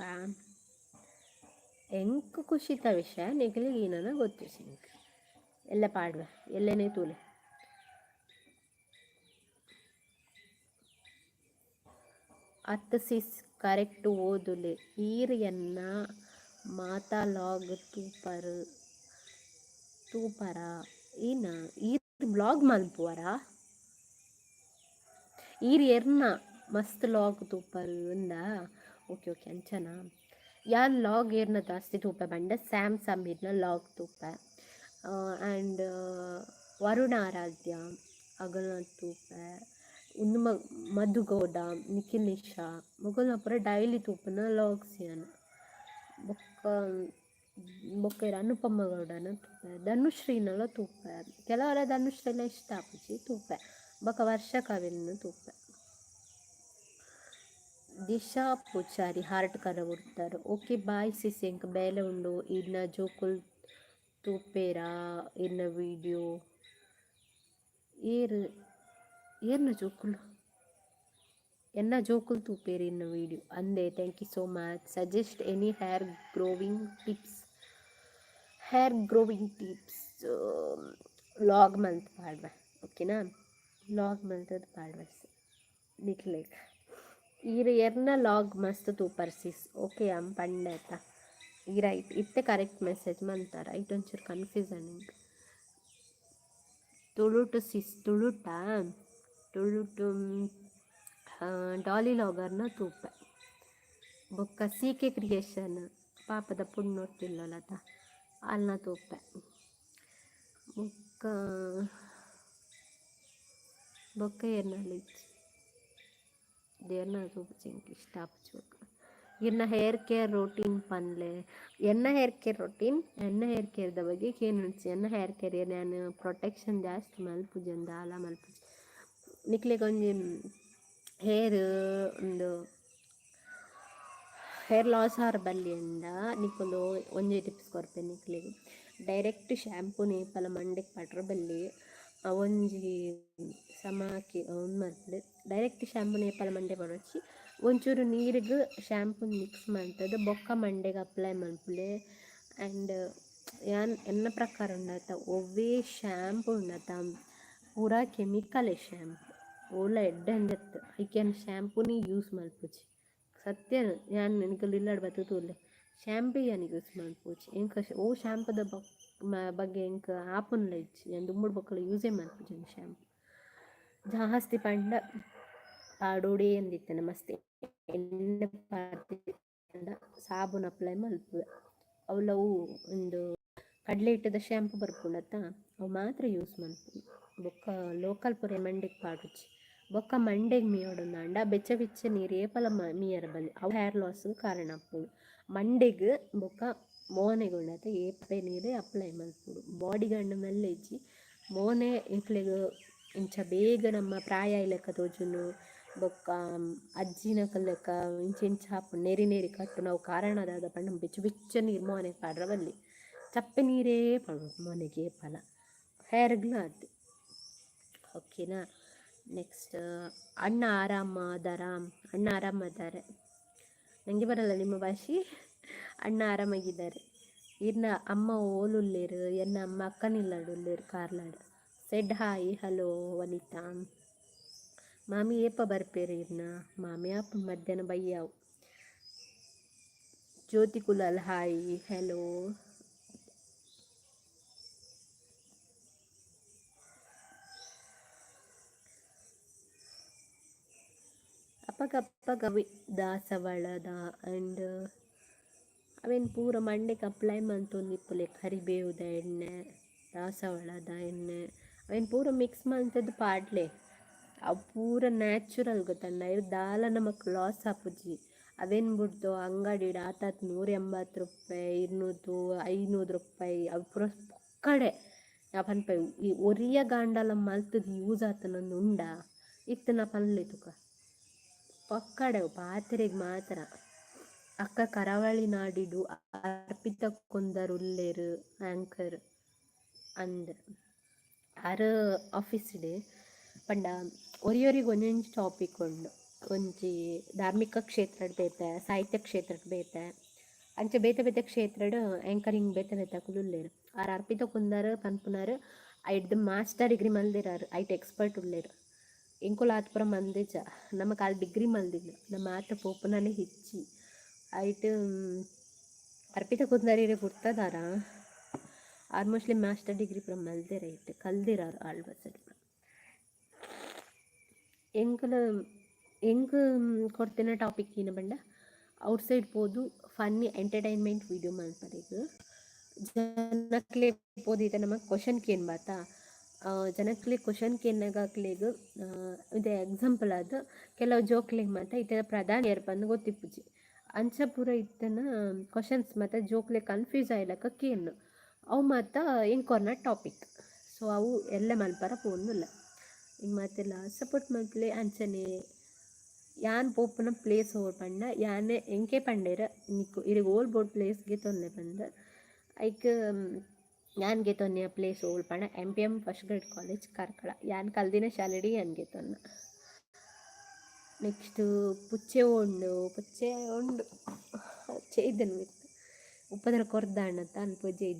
ಎಂಕ್ ಖುಷಿತ ವಿಷಯ, ನಿಕ್ಲಿಗೆ ಏನನ ಗೊತ್ತಿಜ್ಜಿ ಎಂಕ್. ಎಲ್ಲ ಪಾಡ್ವೆ, ಎಲ್ಲೆನೇ ತೂಲೆ. ಅತ್ತ್ ಸಿಸ್, ಕರೆಕ್ಟ್ ಓದುಲೆ. ಈರ್ ಎನ್ನ ಮಾತಾ ಲಾಗ್ ತೂಪರ್ ತೂಪರಾ? ಈನ ಈರ್ ಬ್ಲಾಗ್ ಮಲ್ಪುವರಾ? ಈರ್ ಎರ್ನ ಮಸ್ತ್ ಲಾಗ್ ತೂಪರ್ ಅಂದಾ? ಓಕೆ ಓಕೆ, ಅಂಚನಾ? ಯಾನ್ ಲಾಗ್ ಏರ್ನ ಜಾಸ್ತಿ ತೂಪೆ ಪಂಡ, ಸ್ಯಾಮ್ ಸಮೀರ್ನ ಲಾಗ್ ತೂಪೆ ಆ್ಯಂಡ್ ವರುಣ ಆರಾಧ್ಯ ಅಗಲ್ನ ತೂಪೆ. ಉಂದು ಮಧುಗೌಡ, ನಿಖಿಲ್ ನಿಶಾ ಮೊಕಲ್ನ ಪೂರ ಡೈಲಿ ತೂಪುನ ಲಾಗ್ಸ್ ಯಾನ್. ಬೊಕ್ಕ ಬೊಕ್ಕ ಏರ್? ಅನುಪಮ ಗೌಡನ ತೂಪೆ, ಧನುಶ್ರೀನಲ ತೂಪೆ. ಕೆಲವರ ಧನುಶ್ರೀಲ ಇಷ್ಟ ಆಪುಜಿ, ತೂಪೆ. ಬೊಕ್ಕ ವರ್ಷ ಕಾವೇರಿನ ತೂಪೆ. ದಿಶಾ ಪೂಜಾರಿ ಹಾರ್ಟ್ ಕರ ಕೊಡ್ತಾರೆ. ಓಕೆ, ಬಾಯ್ ಸಿಸ್, ಎಂಕ್ ಬೇಲೆ ಉಂಡು. ಇರ್ನ ಜೋಕುಲ್ ತೂಪೇರಾ ಇರ್ನ ವಿಡಿಯೋ? ಏರ್? ಏರ್ನ ಜೋಕುಲು? ಎನ್ನ ಜೋಕುಲು ತೂಪೇರು ಇರ್ನ ವಿಡಿಯೋ ಅಂದೆ? Thank you so much. Suggest any hair growing tips. Hair growing tips vlog ಮಲ್ತ್ ಪಾಡ್ವೆ, ಓಕೆನಾ? ವ್ಲಾಗ್ ಮಲ್ತದ ಪಾಡ್ವೆ ನಿಕ್ಲೆಗ್. ಈರ್ ಎರ್ನ ಲಾಗ್ ಮಸ್ತ್ ತೂಪರ್ ಸಿಸ್? ಓಕೆ, ಅಮ್ ಪಂಡೆ ಆತ. ಈ ರೈಟ್, ಇತ್ತೆ ಕರೆಕ್ಟ್ ಮೆಸೇಜ್ ಮಂತಾರ. ಐಟ್ ಒಂಚೂರು ಕನ್ಫ್ಯೂಸನ್ ಎಂಕ್. ತುಳುಟು ಸಿಸ್? ತುಳುಟ? ತುಳುಟು ಡಾಲಿ ಲಾಗರ್ನ ತೂಪೆ. ಬೊಕ್ಕ ಸಿ ಕೆ ಕ್ರಿಯೇಷನ್ ಪಾಪದ ಪುಣ್ಣೊರ್ತಿಲ್ಲಲತ, ಅಲ್ನ ತೂಪೆ. ಬೊಕ್ಕ ಬೊಕ್ಕ ಏರ್ನಲ ಇಜ್ಜಿ. ಏರ್ನ ತೂಪುಜಿ, ಎಂಕ್ ಇಷ್ಟ ಆಪುಜಿ ಬೊಕ್ಕ. ಇರ್ನ ಹೇರ್ ಕೇರ್ ರೋಟೀನ್ ಪನ್ಲೆ. ಎನ್ನ ಹೇರ್ ಕೇರ್ ರೊಟೀನ್? ಎನ್ನ ಹೇರ್ ಕೇರ್ದ ಬಗ್ಗೆ ಕೇನುಡ್ಚಿ. ಎನ್ನ ಹೇರ್ ಕೇರ್, ಯಾನ್ ಪ್ರೊಟೆಕ್ಷನ್ ಜಾಸ್ತಿ ಮಲ್ಪುಜಿ, ದಾಲ ಮಲ್ಪುಜಿ. ನಿಕ್ಲೆಗ್ ಒಂಜಿ ಹೇರ್ ಉಂದು ಹೇರ್ ಲಾಸ್ ಆರ್ ಬಲ್ಲಿ ಅಂಡ ನಿಕುಲು ಒಂಜಿ ಟಿಪ್ಸ್ ಕೊರ್ಪೆ ನಿಕ್ಲೆಗ್. ಡೈರೆಕ್ಟ್ ಶ್ಯಾಂಪೂನ್ ಏಪಲ ಮಂಡೆಗ್ ಪಾಡ್ರೆ ಬಲ್ಲಿ. ಒಂಜಿ ಸಮಾಕಿ ಉಂದು ಮಲ್ಪುಲೆ. ಡೈರೆಕ್ಟ್ ಶ್ಯಾಂಪೂನ್ ಏಪಲ ಮಂಡೆ ಪಾಡೊಡ್ಚಿ. ಒಂಚೂರು ನೀರಿಗೆ ಶ್ಯಾಂಪೂನ್ ಮಿಕ್ಸ್ ಮಲ್ತುದು ಬೊಕ್ಕ ಮಂಡೆಗ್ ಅಪ್ಲೈ ಮಲ್ಪುಲೆ. ಆ್ಯಂಡ್ ಯಾನ್ ಎನ್ನ ಪ್ರಕಾರ ಉಂಡತ, ಒವ್ವೇ ಶ್ಯಾಂಪು ಉಂಡತ, ಪೂರಾ ಕೆಮಿಕಲೇ ಶ್ಯಾಂಪು. ಓಲ ಎಡ್ಡೆ ಅಂದತ್ತು. ಐಕ್ ಯಾನ್ ಶ್ಯಾಂಪೂನೇ ಯೂಸ್ ಮಲ್ಪುಜಿ, ಸತ್ಯ. ಯಾನ್ ನಿಕುಲು ಇಲ್ಲಡ್ ಬತ್ತ್ ತೂಲೆ, ಶ್ಯಾಂಪೇ ಯಾನ್ ಯೂಸ್ ಮಲ್ಪುಜಿ. ಎಂಕ್ ಒವು ಶ್ಯಾಂಪುದ ಬಗ್ಗೆ ಎಂಕ್ ಆಪುನ್ಲ ಇಜ್ಜಿ. ಯಾನ್ ದುಂಬುಡು ಬೊಕ್ಕಲ ಯೂಸೇ ಮಲ್ಪುಜಿ ಶ್ಯಾಂಪು. ಜಾಸ್ತಿ ಪಂಡ ಪಾಡೊಡೇ ಅಂದಿತ್ತಂಡ, ಮಸ್ತ್ ಎಣ್ಣೆ ಪಾಡ್ದಿತ್ತಂಡ ಸಾಬೂನ್ ಅಪ್ಲೈ ಮಲ್ಪುವೆ. ಅವ್ಲ ಅವು ಉಂದು ಕಡಲೆ ಹಿಟ್ಟುದ ಶ್ಯಾಂಪು ಬರ್ಪುಂಡತ್ತ, ಅವು ಮಾತ್ರ ಯೂಸ್ ಮಲ್ಪುನು. ಬೊಕ್ಕ ಲೋಕಲ್ ಪೂರ ಮಂಡೆಗ್ ಪಾಡುಜಿ. ಬೊಕ್ಕ ಮಂಡೆಗ್ ಮೀಯೊಡುಂದಾಂಡ ಬೆಚ್ಚ ಬೆಚ್ಚ ನೀರು ಏಪಲ ಮೀಯರ ಬಲ್ಲಿ. ಅವು ಹೇರ್ ಲಾಸ್ ಕಾರಣ ಆಪುಂಡು. ಮಂಡೆಗ್ ಬೊಕ್ಕ ಮೋನೆಗ್ ಉಂಡತೆ ಏಪೆ ನೀರು ಅಪ್ಲೈ ಮಲ್ಪೊಡು. ಬಾಡಿಗ್ ಮಲ್ಲೆ ಇಜ್ಜಿ. ಮೋನೆ ಎಂಕ್ಲೆಗ್ ಇಂಚ ಬೇಗ ನಮ್ಮ ಪ್ರಾಯ ಲೆಕ್ಕ ತೋಜುನು. ಬೊಕ್ಕ ಅಜ್ಜಿನಕಲ್ ಲೆಕ್ಕ ಇಂಚ ಇಂಚ ಆಪುಂಡು, ನೆರಿ ನೆರಿ ಕಟ್ಟುನು. ಅವು ಕಾರಣ ದಾದ ಪಂಡ ಬೆಚ್ಚ ಬೆಚ್ಚ ನೀರು ಮೋನೆಗ್ ಪಾಡ್ರೆ ಬಲ್ಲಿ. ಚಪ್ಪೆ ನೀರೇ ಪಾಡೊಡು ಮೋನೆಗ್ ಏಪಲ. ಹೇರ್ಗ್ಲ ಆತ್. ಓಕೆನಾ? ನೆಕ್ಸ್ಟ್, ಅಣ್ಣ ಆರಾಮ ಅದಾರ? ಅಣ್ಣ ಆರಾಮದಾರೆ. ನನಗೆ ಬರಲ್ಲ ನಿಮ್ಮ ಭಾಷೆ. ಅಣ್ಣ ಆರಾಮಾಗಿದ್ದಾರೆ. ಇರ್ನ ಅಮ್ಮ ಓಲುಲ್ಲೇರು? ಎನ್ನ ಅಮ್ಮ ಅಕ್ಕನಿಲ್ಲಾಡು ಉಲ್ಲೇರು, ಕಾರ್ಲಾಡ್. ಸೆಡ್ ಹಾಯ್ ಹಲೋ ವನಿತಾ. ಮಾಮಿ ಏಪ ಬರ್ಪೇರು ಇರ್ನ? ಮಾಮಿ ಆಪ ಮಧ್ಯಾಹ್ನ ಬಯ್ಯಾವು. ಜ್ಯೋತಿ ಕುಲಾಲ್, ಹಾಯ್ ಹಲೋ. ಅಪ್ಪಗಪ್ಪ ಗವಿ ದಾಸವಾಳದ ಆ್ಯಂಡ್ ಅವೇನು ಪೂರ ಮಂಡೆಗೆ ಅಪ್ಲೈ ಮಂತೊಂದಿಪ್ಪುಲೆ. ಕರಿಬೇವುದ ಎಣ್ಣೆ, ದಾಸವಾಳದ ಎಣ್ಣೆ, ಅವೇನು ಪೂರ ಮಿಕ್ಸ್ ಮಂತದ್ದು ಪಾಡ್ಲೆ. ಅವು ಪೂರ ನ್ಯಾಚುರಲ್ ಗೊತ್ತಣ್ಣ. ಇರ್ ದಾಲ ನಮಕ್ ಲಾಸ್ ಆಪುಜಿ. ಅವೇನು ಬುಡ್ದು ಅಂಗಡಿಡ್ ಆತಾತ್ 180 ರೂಪಾಯಿ, 200, 500 ರೂಪಾಯಿ. ಅವು ಪೂರ ಪೊಕ್ಕಡೆ. ಯಾ ಪನ್ಪೆ, ಈ ಒರಿಯ ಗಾಂಡಲ ಮಲ್ತುದು ಯೂಸ್ ಆತುನಂದು ಉಂಡಾ ಇತ್ತುನ ಪನ್ಲೆ ತುಕ. ಪೊಕ್ಕಡೆ ಅವು ಪಾತೆರೆಗ್ ಮಾತ್ರ. ಅಕ್ಕ, ಕರಾವಳಿ ನಾಡಿಡು ಅರ್ಪಿತ ಕುಂದರ್ ಉಲ್ಲೇರು ಆ್ಯಂಕರ್ ಅಂದ್. ಆರ್ ಆಫೀಸ್ಡ್ ಪಂಡ ಒರಿಯೊರಿಗ್ ಒಂಜೊಂಜಿ ಟಾಪಿಕ್ ಉಂಡು. ಒಂಜಿ ಧಾರ್ಮಿಕ ಕ್ಷೇತ್ರಡ್ ಬೇತೆ, ಸಾಹಿತ್ಯ ಕ್ಷೇತ್ರಡ್ ಬೇತೆ, ಅಂಚ ಬೇತೆ ಬೇತೆ ಕ್ಷೇತ್ರಡ್ ಆ್ಯಂಕರಿಂಗ್ ಬೇತೆ ಬೇತೆ ಅಕುಲು ಉಲ್ಲೆರ್. ಆರ್ ಅರ್ಪಿತ ಕುಂದರ್ ಪನ್ಪುನಾರ್ ಐಡ್ದ್ ಮಾಸ್ಟರ್ ಡಿಗ್ರಿ ಮಲ್ದೆರ್. ಐಟ್ ಎಕ್ಸ್ಪರ್ಟ್ ಉಲ್ಲೆರ್. ಎಂಕುಲು ಆತ್ ಪೂರ ಮಂದಿಜ. ನಮಕ್ ಆಲ್ ಡಿಗ್ರಿ ಮಲ್ದಿಲ್ಲ. ನಮ ಆತ್ ಪೋಪುನನೇ ಹೆಚ್ಚಿ ಐಟ್. ಅರ್ಪಿತ ಕುಂದರ್ ಇರೆ ಗುರ್ತದಾರ. ಆರ್ ಮೋಸ್ಟ್ಲಿ ಮಾಸ್ಟರ್ ಡಿಗ್ರಿ ಪೂರ ಮಲ್ದೆರ್, ಐಟ್ ಕಲ್ದೆರ್ ಆರ್ ಆಳ್ವಾಸ್. ಎಂಕುಲು ಎಂಕ್ ಕೊರ್ತಿನ ಟಾಪಿಕ್ ಏನ ಪಂಡ, ಔಟ್ ಸೈಡ್ ಪೋದು ಫನ್ನಿ ಎಂಟರ್ಟೈನ್ಮೆಂಟ್ ವೀಡಿಯೋ ಮಲ್ಪರೆಗ್. ಜನಕ್ಲೆ ಪೋದು ಇತ್ತೆ ನಮಕ್ ಕ್ವಶನ್ ಕೇನ್ ಬಾತ. ಜನಕ್ಲೆ ಕ್ವಶನ್ ಕೇನ್ನಗ ಅಕ್ಲೆಗ್ ಇದೆ ಎಕ್ಸಾಂಪಲ್ ಆದ್ ಕೆಲವು ಜೋಕ್ಲೆಗ್ ಮಾತ ಇತ್ತೆ ಪ್ರಧಾನಿ ಏರ್ ಪಂದ್ ಗೊತ್ತಿಪ್ಪುಜಿ. ಅಂಚ ಪೂರ ಇತ್ತನ ಕ್ವಶನ್ಸ್ ಮಾತ ಜೋಕ್ಲೆ ಕನ್ಫ್ಯೂಸ್ ಆಯ್ಲಕ ಕೇನ್ನು. ಅವು ಮಾತ ಎಂಕ್ ಕೊರ್ನ ಟಾಪಿಕ್. ಸೊ ಅವು ಎಲ್ಲ ಮಲ್ಪರ ಪೋವೊಂದುಲ್ಲ. ಇಂಕ್ ಮಾತೆಲ್ಲ ಸಪೋರ್ಟ್ ಮಲ್ಪುಲೆ. ಅಂಚನೆ ಯಾನ್ ಪೋಪುನ ಪ್ಲೇಸ್ ಓಲು ಪಂಡ, ಯಾನ್ ಎಂಕೆ ಪಂಡೆರ್ ನಿಕ್ಕು ಇರೆಗ್ ಓಲ್ ಬೋಡು ಪ್ಲೇಸ್ ಗೆತೊನ್ಲೆ ಪಂದ್. ಐಕ್ ಯಾನ್ ಗೆತೊನ್ನಿನ ಪ್ಲೇಸ್ ಓಲ್ ಪಂಡ, MPM first grade college, Karkala. ಯಾನ್ ಕಲ್ದಿನ ಶಾಲೆಡ್ ಯಾನ್ ಗೆತೊನ್ನ. ನೆಕ್ಸ್ಟ್, ಪುಚ್ಚೆ ಉಂಡು? ಪುಚ್ಚೆ ಉಂಡು. ಚೈದನ್ ಮಿತ್ತು ಉಪ್ಪದ್ರ ಕೊರ್ದಾಂಡತ್ತ ಅನ್ ಪೂಜೆ.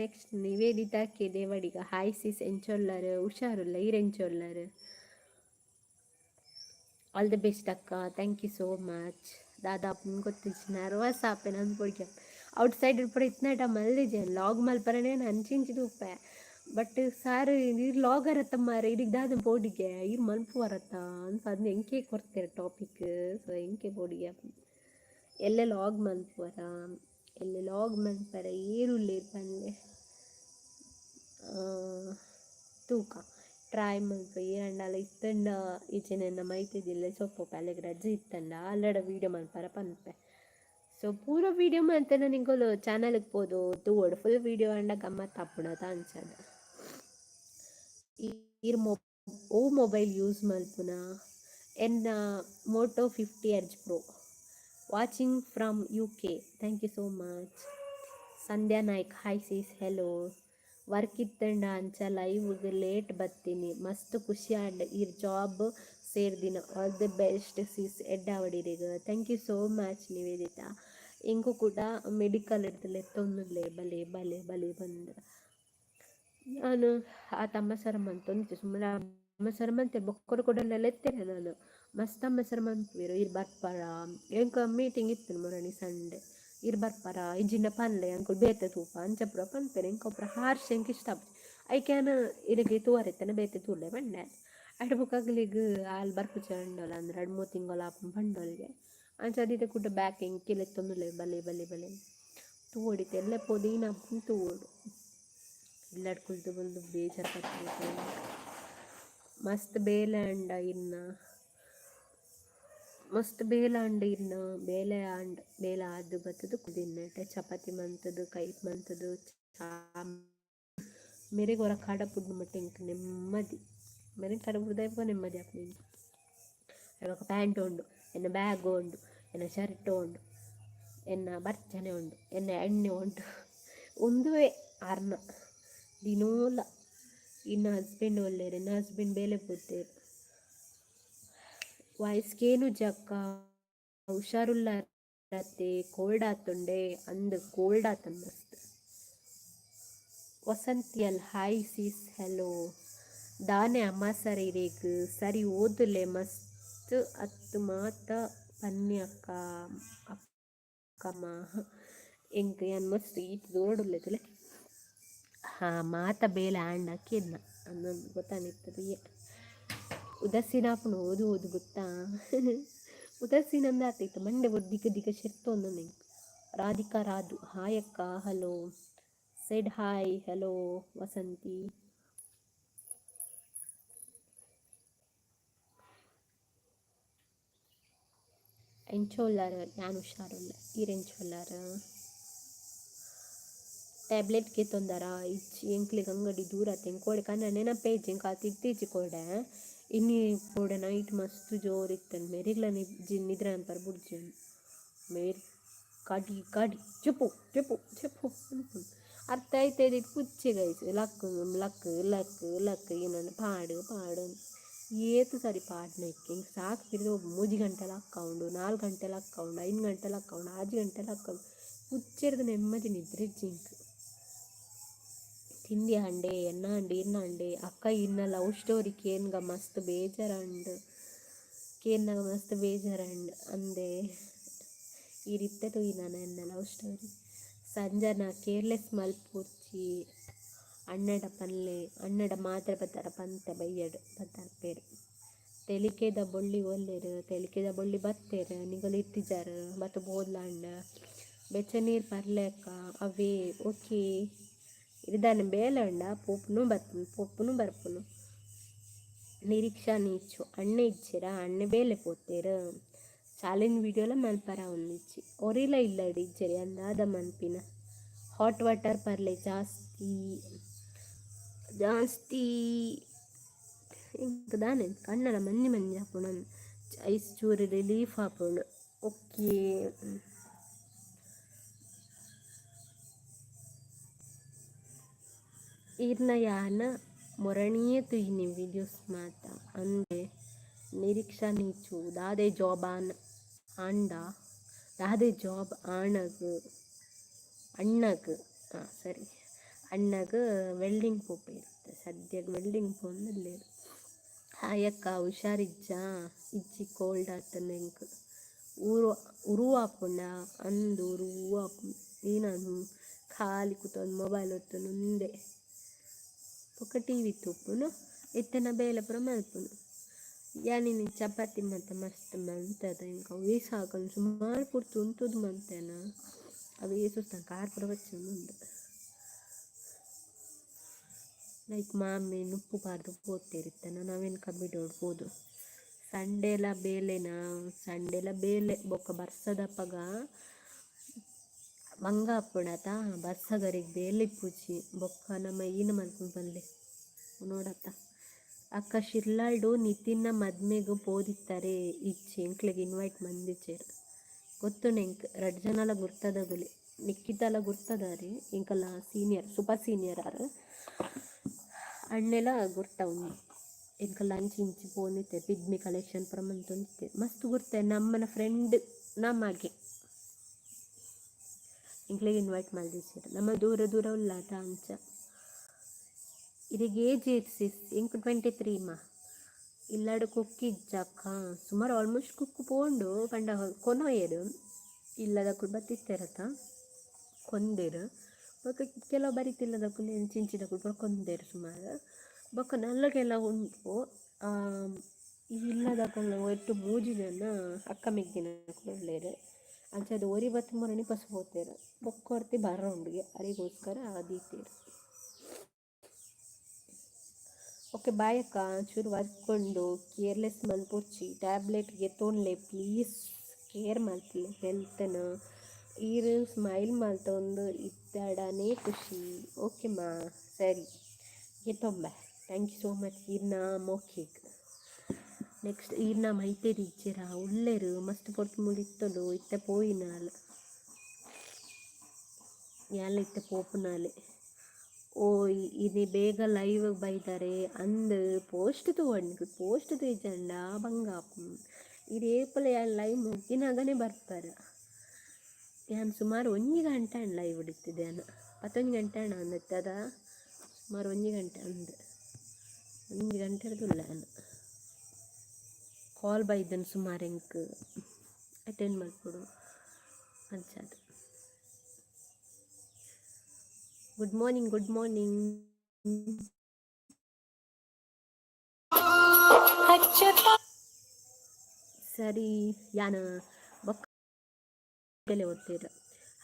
Next, Niveditha K Devadiga, hi sis, ಎಂಚೊಲ್ಲರ್? ಹುಷಾರುಲ್ಲ. ಈರ್ ಎಂಚೊಲ್ಲರ್? ಆಲ್ the best ಅಕ್ಕ. Thank you so much. ದಾದಾ ಗೊತ್ತಿಜ್ಜಿ, ನರ್ವಸ್ ಆಪೆ ನಂದು ಪೊಡಿಗೆ. ಔಟ್ ಸೈಡ್ ಪೂರ ಇತ್ನಾಟ ಮಲ್ದಿಜೆ. ಲಾಗ್ ಮಲ್ಪರನೇ ಅಂಚಿ ಇಂಚಿ ತೂಪೆ. ಬಟ್ ಸಾರ್, ಈರ್ ಲಾಗರ್ ಅತ್ತ ಮಾರೆ, ಇರಿಗ್ ದಾದ ಪೋಡಿಗೆ, ಈರ್ ಮನ್ಪುವರತ್ತ ಅನ್ಸ. ಅದ್ನ ಎಂಕೆ ಕೊರ್ತೆರ್ ಟಾಪಿಕ್. ಸೊ ಎಂಕೆ ಪೋಡಿಗೆ. ಎಲ್ಲೆ ಲಾಗ್ ಮನ್ಪುವರ? ಎಲ್ಲೆ ಲಾಗ್ ಮನ್ಪರ ಏರುಲ್ಲೇರ್ ಪನ್ಲೆ. ತೂಕ, ಟ್ರೈ ಮಲ್ಪ. ಏರಂಡಲ ಇತ್ತಂಡ ಈಚೆನೆ ಮೈತಿದಿಲ್ಲ ಸೊಪ್ಪು ಅಲೆಗ್ ರಜೆ ಇತ್ತಂಡ ಅಲ್ಲಡ ವೀಡಿಯೋ ಮನ್ಪರ ಪನ್ಪೆ. ಸೊ ಪೂರ ವೀಡಿಯೋ ಮಂತನ ನಿಂಕುಲು ಚಾನಲ್ಗೆ ಪೋದು ತೂವೊಡು. ಫುಲ್ ವೀಡಿಯೋ ಆಂಡ ಗಮ್ಮತ್ ಆಪುಂಡು ಅಂಚದ. ಈರ್ ಮೊ ಓ ಮೊಬೈಲ್ ಯೂಸ್ ಮಲ್ಪುನ? ಎನ್ನ Moto 50 edge pro. Watching from UK, thank you so much. Sandhya Naik, hi sis, hello. Work ಇತ್ತಂಡ ಅಂಚ ಲೈವ್ಗೆ ಲೇಟ್ ಬತ್ತೀನಿ. ಮಸ್ತ್ ಖುಷಿ ಆಂಡ್ ಈರ್ ಜಾಬ್ ಸೇರ್ದಿನ. ಆಲ್ the best ಸಿಸ್, ಎಡ್ಡೆ ಆವಡ್. Thank you so much Nivedita. ಎಂಕು ಕೂಡ ಮೆಡಿಕಲ್ ಇರ್ತಲೆ ಲೆತ್ತೊಂದುಲ್ಲೆ, ಬಲೆ ಬಲೆ ಬಲೆ ಬಂದ್. ನಾನು ಆ ತಮ್ಮಸರ ಮಂತೊಂದಿತ್ತೆ. ಸುಮ್ಮನೆ ಅಮ್ಮಸರ ಮಂತೆ ಬೊಕ್ಕರು ಕೂಡ ಲೆತ್ತೇನೆ ನಾನು. ಮಸ್ತ್ ಅಮ್ಮಸರ ಮನ್ಪುವೆರು. ಇರ್ ಬರ್ಪರ? ಎಂಕ್ ಮೀಟಿಂಗ್ ಇತ್ತು ಮೊರಣಿ ಸಂಡೆ. ಇರ್ ಬರ್ಪರ ಇಜ್ಜಿಂಡ ಪನ್ಲೆ, ಅಂಕುಲು ಬೇತೆ ತೂಪ ಅಂಚ ಪೂರ ಪನ್ಪೆರ್. ಎಂಕ್ ಅವು ಪೂರ ಹಾರ್ಶ್, ಎಂಕ್ ಇಷ್ಟ ಆಪುಜಿ. ಐಕ್ ಯಾನ್ ಇರೆಗ್ ತೂವರೆ ಇತ್ತಂಡ ಬೇತೆ ತೂಲೆ ಪಂಡೆ. ಅಯ್ಟ್ ಬೊಕ್ಕ ಅಕ್ಲೆಗ್ ಆಲ್ ಬರ್ಪುಜಿ ಅಂಡೋಲ, ಅಂದ್ರೆ 2-3 ತಿಂಗೊಲು ಆಪುಂಡು ಪಂಡೋಲ್ಗೆ. ಅಂಚ ಅದಿತ್ತೆ ಕುಡ್ಡ ಬ್ಯಾಕ್ ಎಂಕೆ ಲೆತ್ತೊಂದುಲ್ಲೆರ್, ಬಲೆ ಬಲೆ ಬಲೆ. ತೂವೊಡಿತ್ತೆ ಎಲ್ಲೆ ಪೋದು ಆಪುಂಡು ತೂವೊಡು. ಇಲ್ಲಡ್ ಕುಲ್ದು ಕುಲ್ದು ಬೇಜಾರ್. ಮಸ್ತ್ ಬೇಲೆ ಆಂಡ ಇನ್ನ, ಮಸ್ತ್ ಬೇಲೆ ಆಂಡ ಇನ್ನ. ಬೇಲೆ ಆಂಡ್, ಬೇಲೆ ಆದ್ ಬತ್ತುದು ಕುದಿನ್ನೆಟೆ ಚಪಾತಿ ಮಂತುದು, ಕೈಪ್ ಮಂತುದು, ಚಾ. ಮೆರೆಗ್ ಒರ ಕಡಪುಡ್ಡು ಮಟ್ಟ ಎಂಕ್ ನೆಮ್ಮದಿ. ಮೆರೆನ್ ಕಡಪುಡ್ದು ನೆಮ್ಮದಿ ಆಪುಂಡು. ಬೊಕ ಪ್ಯಾಂಟ್ ಉಂಡು, ಎನ್ನ ಬ್ಯಾಗ್ ಉಂಡು, ಎನ್ನ ಶರ್ಟ್ ಉಂಡು, ಎನ್ನ ಬರ್ಚನೆ ಉಂಡು, ಎನ್ನ ಎಣ್ಣೆ ಉಂಡು. ಉಂದುವೇ ಆರ್ನ ದಿನೋಲ. ಇನ್ನ ಹಸ್ಬೆಂಡ್ ಒಲ್ಲೆರ್? ಎನ್ನ ಹಸ್ಬೆಂಡ್ ಬೇಲೆ ಪೋತೆರ್. ವಾಯ್ಸ್ ಕೇನುಜಕ್ಕ, ಹುಷಾರುಲ್ಲಾರತೆ? ಕೋಲ್ಡ್ ಆತುಂಡೆ? ಅಂದ್, ಕೋಲ್ಡ್ ಆತುಂಡು ಮಸ್ತ್. ವಸಂತಿಯಲ್, ಹಾಯ್ ಸಿಸ್, ಹಲೋ. ದಾನೆ ಅಮ್ಮ ಸರ್ ಇರೆಗ್ ಸರಿ ಓದುಲೆ, ಮಸ್ತ್ ಅತ್ತು ಮಾತ ಪನ್ನಿ ಅಕ್ಕ. ಅಕ್ಕಮ್ಮ ಎಂಕ್ ಯಾನ್ ಮಸ್ತ್ ಈತ್ ದೂರಡುಲ್ಲೆ ತೂಲೆ. ಹಾ, ಮಾತ ಬೇಲೆ ಆಂಡ ಕೇನ್ನ ಅಂದ್ ಗೊತ್ತಾನಿತ್ತದು. ಉದಾಸೀನ ಆಪುಂಡು ಓದು ಓದು, ಗೊತ್ತಾ? ಉದಾಸೀನ ಅಂದ್ ಆತ ಮಂಡೆ ದಿಕ್ಕ ದಿಕ್ಕ ಶೆರ್ತೊಂದುಂಡು ಎಂಕ್. ರಾಧಿಕಾ ರಾಧು, ಹಾಯ್ ಅಕ್ಕ, hello said hi. Hello Vasanthi. ಎಂಚ ಉಲ್ಲರ್? ಯಾನ್ ಹುಷಾರುಲ್ಲೆ, ಈರ್ ಎಂಚ ಉಲ್ಲರ್? ಟ್ಯಾಬ್ಲೆಟ್ ಗೆತೊಂದರಾ? ಇಜ್ಜಿ, ಎಂಕ್ಲೆಗ್ ಅಂಗಡಿ ದೂರ ಆತ. ಎಂಕ್ ಕೋಡೆ ಕಣ್ಣ ನೆನಪೇ ಇಜ್ಜಿ, ಎಂಕ್ ಆತ್ ಇತ್ತಿಜ್ಜಿ ಕೋಡೆ. ಇನಿ ಕೋಡೆ ನೈಟ್ ಮಸ್ತ್ ಜೋರು ಇತ್ತುಂಡು. ಮೆರೆಗ್ಲ ನಿದ್ರೆ ಮನ್ಪರೆ ಬುಡ್ಜೆರ್ ಮೇರ್. ಕಡಿ ಕಡಿ ಚೆಪ್ಪು ಚೆಪ್ಪು ಚೆಪ್ಪು ಅನ್ಪುಂಡು. ಅರ್ಥ ಐತೆ ಪುಚ್ಚೆ ಗೈಸ್. ಲಕ್ಕ್ ಲಕ್ಕ್ ಲಕ್ಕ್ ಲಕ್ಕ್ ಏನಂಡ ಪಾಡು ಪಾಡು. ಏತ್ ಸರಿ ಪಾಡ್ನ ಎಂಕ್ ಸಾಕು ಪಿರ್ದ್. 3 ಗಂಟೆ ಲಕ್ಕವುಂಡು, 4 ಗಂಟೆ ಲಕ್ಕವುಂಡು, 5 ಗಂಟೆ ಲಕ್ಕವುಂಡು, 6 ಗಂಟೆ ಲಕ್ಕವುಂಡು. ಪುಚ್ಚೆರ್ದ್ ನೆಮ್ಮದಿ ನಿದ್ರೆ ಇಜ್ಜಿ ಎಂಕ್. ತಿಂಡಿ ಆಂಡೆ? ಎನ್ನ ಆಂಡ್, ಇರ್ನ ಆಂಡೆ? ಅಕ್ಕ, ಇನ್ನ ಲವ್ ಸ್ಟೋರಿ ಕೇನ್ಗ ಮಸ್ತ್ ಬೇಜಾರಾಂಡ್, ಕೇನ್ನಗ ಮಸ್ತ್ ಬೇಜಾರಾಂಡ್ ಅಂದೆ. ಈರ್ ಇತ್ತೆ ತೂಯಿನಾನ ಎನ್ನ ಲವ್ ಸ್ಟೋರಿ? ಸಂಜನಾ, ಕೇರ್ಲೆಸ್ ಮಲ್ಪೊರ್ಚಿ, ಅಣ್ಣಡ ಪನ್ಲೆ. ಅಣ್ಣಡ ಮಾತ್ರ ಬತ್ತಾರ ಪಂತೆ, ಬಯ್ಯಡ್ ಬತ್ತರ್ಪೇರು. ತೆಲಿಕೆದ ಬೊಳ್ಳಿ ಒಲ್ಲೆರ್? ತೆಲಿಕೆದ ಬೊಳ್ಳಿ ಬತ್ತೆರ್, ನಿಗಲ್ ಇತ್ತಿಜಾರ್, ಬತ್ತ ಬೋದ್ಲಾಂಡ. ಬೆಚ್ಚ ನೀರು ಪರ್ಲೆ ಅಕ್ಕ. ಅವೇ, ಓಕೆ. ಇರ್ದಾನೆ ಬೇಲೆ ಉಂಡ ಪೋಪುನು ಬರ್ಪುನು, ಪೋಪುನು ಬರ್ಪುನು. ನಿರೀಕ್ಷಾ ನೀಚು, ಅಣ್ಣೆ ಇಜ್ಜೆರಾ? ಅಣ್ಣೆ ಬೇಲೆ ಪೋತೆರ್. ಚಾಲೆಂಜ್ ವಿಡಿಯೋಲ ಮನ್ಪರ ಒಂದಿಜ್ಜಿ. ಒರಿಲ ಇಲ್ಲಡ್ ಇಜ್ಜೆರ್, ಯಾನ್ ಮನ್ಪಿನ? ಹಾಟ್ ವಾಟರ್ ಪರ್ಲೆ ಜಾಸ್ತಿ ಜಾಸ್ತಿ. ಎಂಕ್ ದಾನೆ ಕಣ್ಣಲ ಮಂಜಿ ಮಂಜಿ ಆಪುಂಡು, ಐಸ್ ಚೂರು ರಿಲೀಫ್ ಆಪುಂಡು. ಓಕೆ. ಈರ್ನ ಯಾನ್ ಮೊರಣಿಯೇ ತೂಯಿನಿ ವೀಡಿಯೋಸ್ ಮಾತ ಅಂದೆ. ನಿರೀಕ್ಷಾ ನೀಚು, ದಾದೆ ಜಾಬ್ ಆನ್ ಆಂಡ? ದಾದೆ ಜಾಬ್ ಆಣಗ್? ಅಣ್ಣಗ್, ಹಾಂ ಸರಿ, ಅಣ್ಣಗ್ ವೆಲ್ಡಿಂಗ್ ಪೋಪೆರ್. ಸದ್ಯಗ್ ವೆಲ್ಡಿಂಗ್ ಪೋವೊಂದುಲ್ಲೆರ್. ಹಾಯ್ ಅಕ್ಕ, ಹುಷಾರಿಜ್ಜಾ? ಇಜ್ಜಿ, ಕೋಲ್ಡ್ ಆತುಂಡು ಎಂಕ್. ಉರು ಉರು ಆಪುಂಡ? ಅಂದ್, ಉರು ಆಪುಂಡು. ಈನ ಖಾಲಿ ಕುತೊಂದು ಮೊಬೈಲ್ ಒತ್ತೊಂದು ಉಂದೆ, ಬೊಕ ಟಿವಿ ತೂಪುನು, ಇತ್ತೆನ ಬೇಲೆ ಪೂರ ಮಲ್ಪುನು. ಯಾನ್ ಇನಿ ಚಪಾತಿ ಮಾತ ಮಸ್ತ್ ಮಲ್ತದ. ಎಂಕ್ ಅವೇ ಸಾಕಂದ್. ಸುಮಾರು ಪೊರ್ತು ಉಂತುದು ಮಂತೆನ, ಅವೇ ಸುಸ್ತು, ಕಾರ್ ಪೂರ ಬಚ್ಚೊಂದುಂಡು. ಲೈಕ್ ಮಾಮಿ ನುಪ್ಪು ಪಾಡ್ದು ಪೋತೆರ್ ಇತ್ತೆ, ನಾ ಅವೆನ್ ಕಬಿಡೋಡು ಪೋದು. ಸಂಡೇಲ ಬೇಲೆನಾ? ಸಂಡೇಲ ಬೇಲೆ. ಬೊಕ ಬರ್ಸದಪಗ ಬಂಗ ಆಪುಂಡತ. ಬರ್ಸಗರಿಗ್ ಬೇಲೆ ಇಪ್ಪುಜಿ. ಬೊಕ್ಕ ನಮ ಈನ ಮಲ್ಪುನು ಪನ್ಲೆ ನೋಡತ್ತ. ಅಕ್ಕ, ಶಿರ್ಲಾಲ್ಡು ನಿತಿನ್ನ ಮದ್ಮೆಗ್ ಪೋದಿತ್ತಾರೆ? ಇಜ್ಜಿ, ಎಂಕ್ಲೆಗ್ ಇನ್ವೈಟ್ ಮಂದಿಚೆರ್. ಗೊತ್ತುಂಡು ಎಂಕ್, ರಡ್ಡ್ ಜನಲ ಗುರ್ತದಗುಲೆ. ನಿಕ್ಕಿತಲ ಗುರ್ತದಾರಿ, ಎಂಕಲ್ನ ಸೀನಿಯರ್, ಸೂಪರ್ ಸೀನಿಯರ್ ಆರ್. ಅಣ್ಣೆಲ ಗುರ್ತ ಉಂಡು. ಎಂಕಲ್ಲ ಅಂಚಿ ಇಂಚಿ ಪೋವೊಂದಿತ್ತೆ, ಪಿಗ್ಮಿ ಕಲೆಕ್ಷನ್ ಪೂರ ಮಂತೊಂದಿತ್ತೆ. ಮಸ್ತ್ ಗುರ್ತ, ನಮ್ಮನ ಫ್ರೆಂಡ್ ನ ಮಗೆ. ಎಂಕ್ಲೆಗ್ ಇನ್ವೈಟ್ ಮಲ್ದಿಜ್ಜೆರ್, ನಮ ದೂರ ದೂರ ಉಳ್ಳಾತ ಅಂಚ. ಇರೆಗ್ ಏಜ್ ಏತ್ ಸಿಸ್? ಎಂಕ್ 23 ಮಾ. ಇಲ್ಲಡ್ ಕುಕ್ಕು ಇಜ್ಜಕ್ಕ? ಸುಮಾರು ಆಲ್ಮೋಸ್ಟ್ ಕುಕ್ಕು ಪೋಂಡು. ಪಂಡ ಕೊನೊಯೆರ್, ಇಲ್ಲದಕುಲು ಬತ್ತಿತ್ತೆರತ, ಕೊಂದೆರ್. ಬೊಕ ಕೆಲವು ಬರಿತಿಲ್ಲದಕುಲು, ಇಂಚಿಂಚಿದಕುಲು ಪೂರ ಕೊಂದೆರ್ ಸುಮಾರು. ಬೊಕ ನಲ್ಲ ಕೆಲವು ಉಂಡು. ಈ ಇಲ್ಲದಕುಲು ಒಟ್ಟು ಮೂಜಿ ಜನ ಅಕ್ಕ ಮೆಗ್ದಿನಕುಲು ಉಲ್ಲೆರ್. ಅಂಚಾದ್ ಒರಿ ಬತ್ತ್ ಮೊರಣಿ ಪಸ್ ಪೋತೆರ್, ಬೊಕ್ಕೊರ್ತಿ ಬರ ಉಂಡುಗೆ, ಅರೆಗೋಸ್ಕರ ದೀತೆರ್. ಓಕೆ ಬಾಯ್ ಅಕ್ಕ, ಚೂರು ವರ್ಕ್ ಉಂಡು, ಕೇರ್ಲೆಸ್ ಮನ್ಪೊಡ್ಚಿ, ಟ್ಯಾಬ್ಲೆಟ್ ಗೆತೊನ್ಲೆ ಪ್ಲೀಸ್. ಕೇರ್ ಮಲ್ಪುಲೆ ಹೆಲ್ತ್ನ. ಈರ್ ಸ್ಮೈಲ್ ಮಲ್ತೊಂದು ಇತ್ತಡನೇ ಖುಷಿ. ಓಕೆ ಮಾ, ಸರಿ, ಗೆತೊಂಬೆ. Thank you so much ಈರ್ನ ಮೋಕೆಗ್. ನೆಕ್ಸ್ಟ್ ಈರ್ನ ಮೈತೇರಿ ಇಜ್ಜೆರಾ? ಉಲ್ಲೆರ್, ಮಸ್ತ್ ಪೊರ್ತು ಮುಳಿತ್ತೊಲು, ಇತ್ತೆ ಪೋಯಿನಾಲ್. ಯಾನ್ಲ ಇತ್ತೆ ಪೋಪುನಾಲೆ. ಓಯ್, ಇನಿ ಬೇಗ ಲೈವ್ ಬೈದಾರೆ ಅಂದ್. ಪೋಸ್ಟ್ ತೂವೊಂಡು, ಪೋಸ್ಟ್ ತೂಯಿಜಂಡ ಬಂಗ ಆಪುಂಡು. ಈರ್ ಏಪಲ ಯಾನ್ ಲೈವ್ ಮುಗಿನಾಗನೇ ಬರ್ಪರ್. ಯಾನ್ ಸುಮಾರು 1 ಗಂಟೆ ಆಂಡ್ ಲೈವ್ ಇತ್ತಿದ್ದೆ ಯಾನ್. 11 ಗಂಟೆ ಆಂಡ್ ಅಂದತ್ತದ, ಸುಮಾರು 1 ಗಂಟೆ ಅಂದ್, 1 ಗಂಟೆ ಉಲ್ಲ ಯಾನ್. ಕಾಲ್ ಬೈದನ್ ಸುಮಾರು, ಎಂಕ್ ಅಟೆಂಡ್ ಮಲ್ಪೊಡು, ಅಂಚಾದ್. Good morning, good morning. ಸರಿ, ಯಾನ್ ಬೊಕ್ಕ ಓದ್ತೀರ.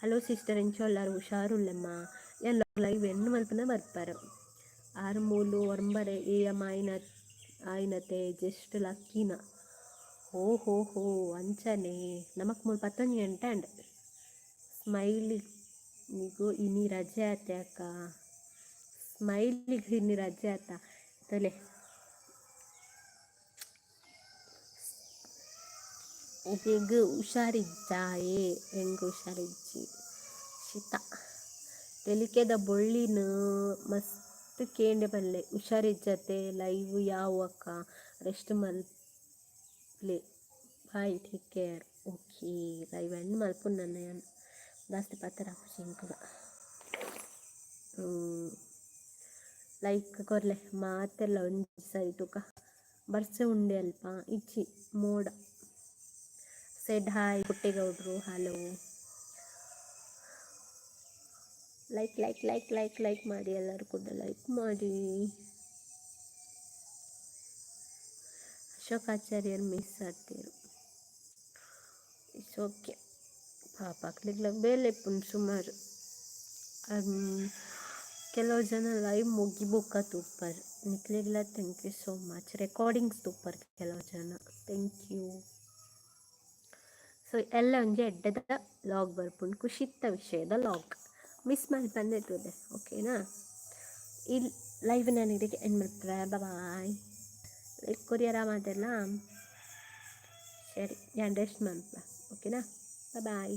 ಹಲೋ ಸಿಸ್ಟರ್, ಎಂಚ ಉಲ್ಲರ್? ಹುಷಾರುಲ್ಲಮ್ಮ. ಯಾನ್ ಲೈವ್ ಎಂಡ್ ಮಲ್ಪುನ ಬರ್ಪರ್. ಆರು ಮೂಲು 9 ಎ.ಎಮ್ ಆಯಿನ ಆಯಿನತೆ, ಜಸ್ಟ್ ಲಕ್ಕಿನ. ಓ ಹೋ ಹೋ, ಅಂಚನೆ. ನಮಕ್ ಮೂಲು 11 ಗಂಟೆ ಆಂಡ್. ಸ್ಮೈಲಿಗೂ ಇನಿ ರಜೆ ಆತೆ ಅಕ್ಕ. ಸ್ಮೈಲಿಗೆ ಇನಿ ರಜೆ ಆತ ತಲೆ. ಇರೆಗ್ ಹುಷಾರಿಜ್ಜಾಯೆ? ಎಂಕ್ ಹುಷಾರಿಜ್ಜಿ, ಶೀತ. ತೆಲಿಕೆದ ಬೊಳ್ಳಿನ್ ಮಸ್ತ್ ಕೇಂಡೆ ಪನ್ಲೆ. ಹುಷಾರಿಜ್ಜತೆ, ಲೈವ್ ಯಾವು ಅಕ್ಕ, ರೆಸ್ಟ್ ಮಲ್ಪುಲೆ, bye, take care. Okay, live end ಮಲ್ಪುನ ಯಾನ್, ಜಾಸ್ತಿ ಪಾತೆರ ಆಪುಜಿ ಎಂಕುಲ. ಲೈಕ್ ಕೊರ್ಲೆ ಮಾತೆರ್ಲ ಒಂಜಿ ಸರಿ ತೂಕ. ಬರ್ಸೆ ಉಂಡೆ ಅಲ್ಪ? ಇಜ್ಜಿ, ಮೋಡ. ಸೆಡ್ ಹಾಯ್ ಪುಟ್ಟೇಗೌಡ್ರು, hello. Like, like, like, like, like ಮಾಡಿ. ಎಲ್ಲರೂ ಕೂಡ ಲೈಕ್ ಮಾಡಿ. ಅಶೋಕ್ ಆಚಾರ್ಯರು ಮಿಸ್ ಆಗ್ತೀರು. It's okay, ಪಾಪ, ಅಕ್ಲೆಗ್ಲ ಬೇಲೆ ಇಪ್ಪುಂಡು ಸುಮಾರು. ಕೆಲವು ಜನ ಲೈವ್ ಮುಗಿ ಬೊಕ್ಕ ತೂಪರ್, ನಿಕ್ಲೆಗ್ಲ thank you so much. Recordings ತೂಪರ್ ಕೆಲವು ಜನ, thank you. So ಎಲ್ಲ ಒಂಜಿ ಎಡ್ಡೆದ ಲಾಗ್ ಬರ್ಪುಂಡು, ಖುಷಿತ್ತ ವಿಷಯದ ಲಾಗ್. ಮಿಸ್ ಮಲ್ಪಂದೆ ತೂಲೆ, ಓಕೆನಾ? ಈ ಲೈವ್ ನಾನು ಇದಕ್ಕೆ ಎಂಡ್ ಮಲ್ಪುವೆ. ಬಾಯ್. ಲೈಕ್ ಕೊರಿಯರ ಮಾತೆರ್ಲ. ಸರಿ, ಯಾನ್ ರೆಸ್ಟ್ ಮಲ್ಪುವೆ, ಓಕೆನಾ? ಬಾಯ್.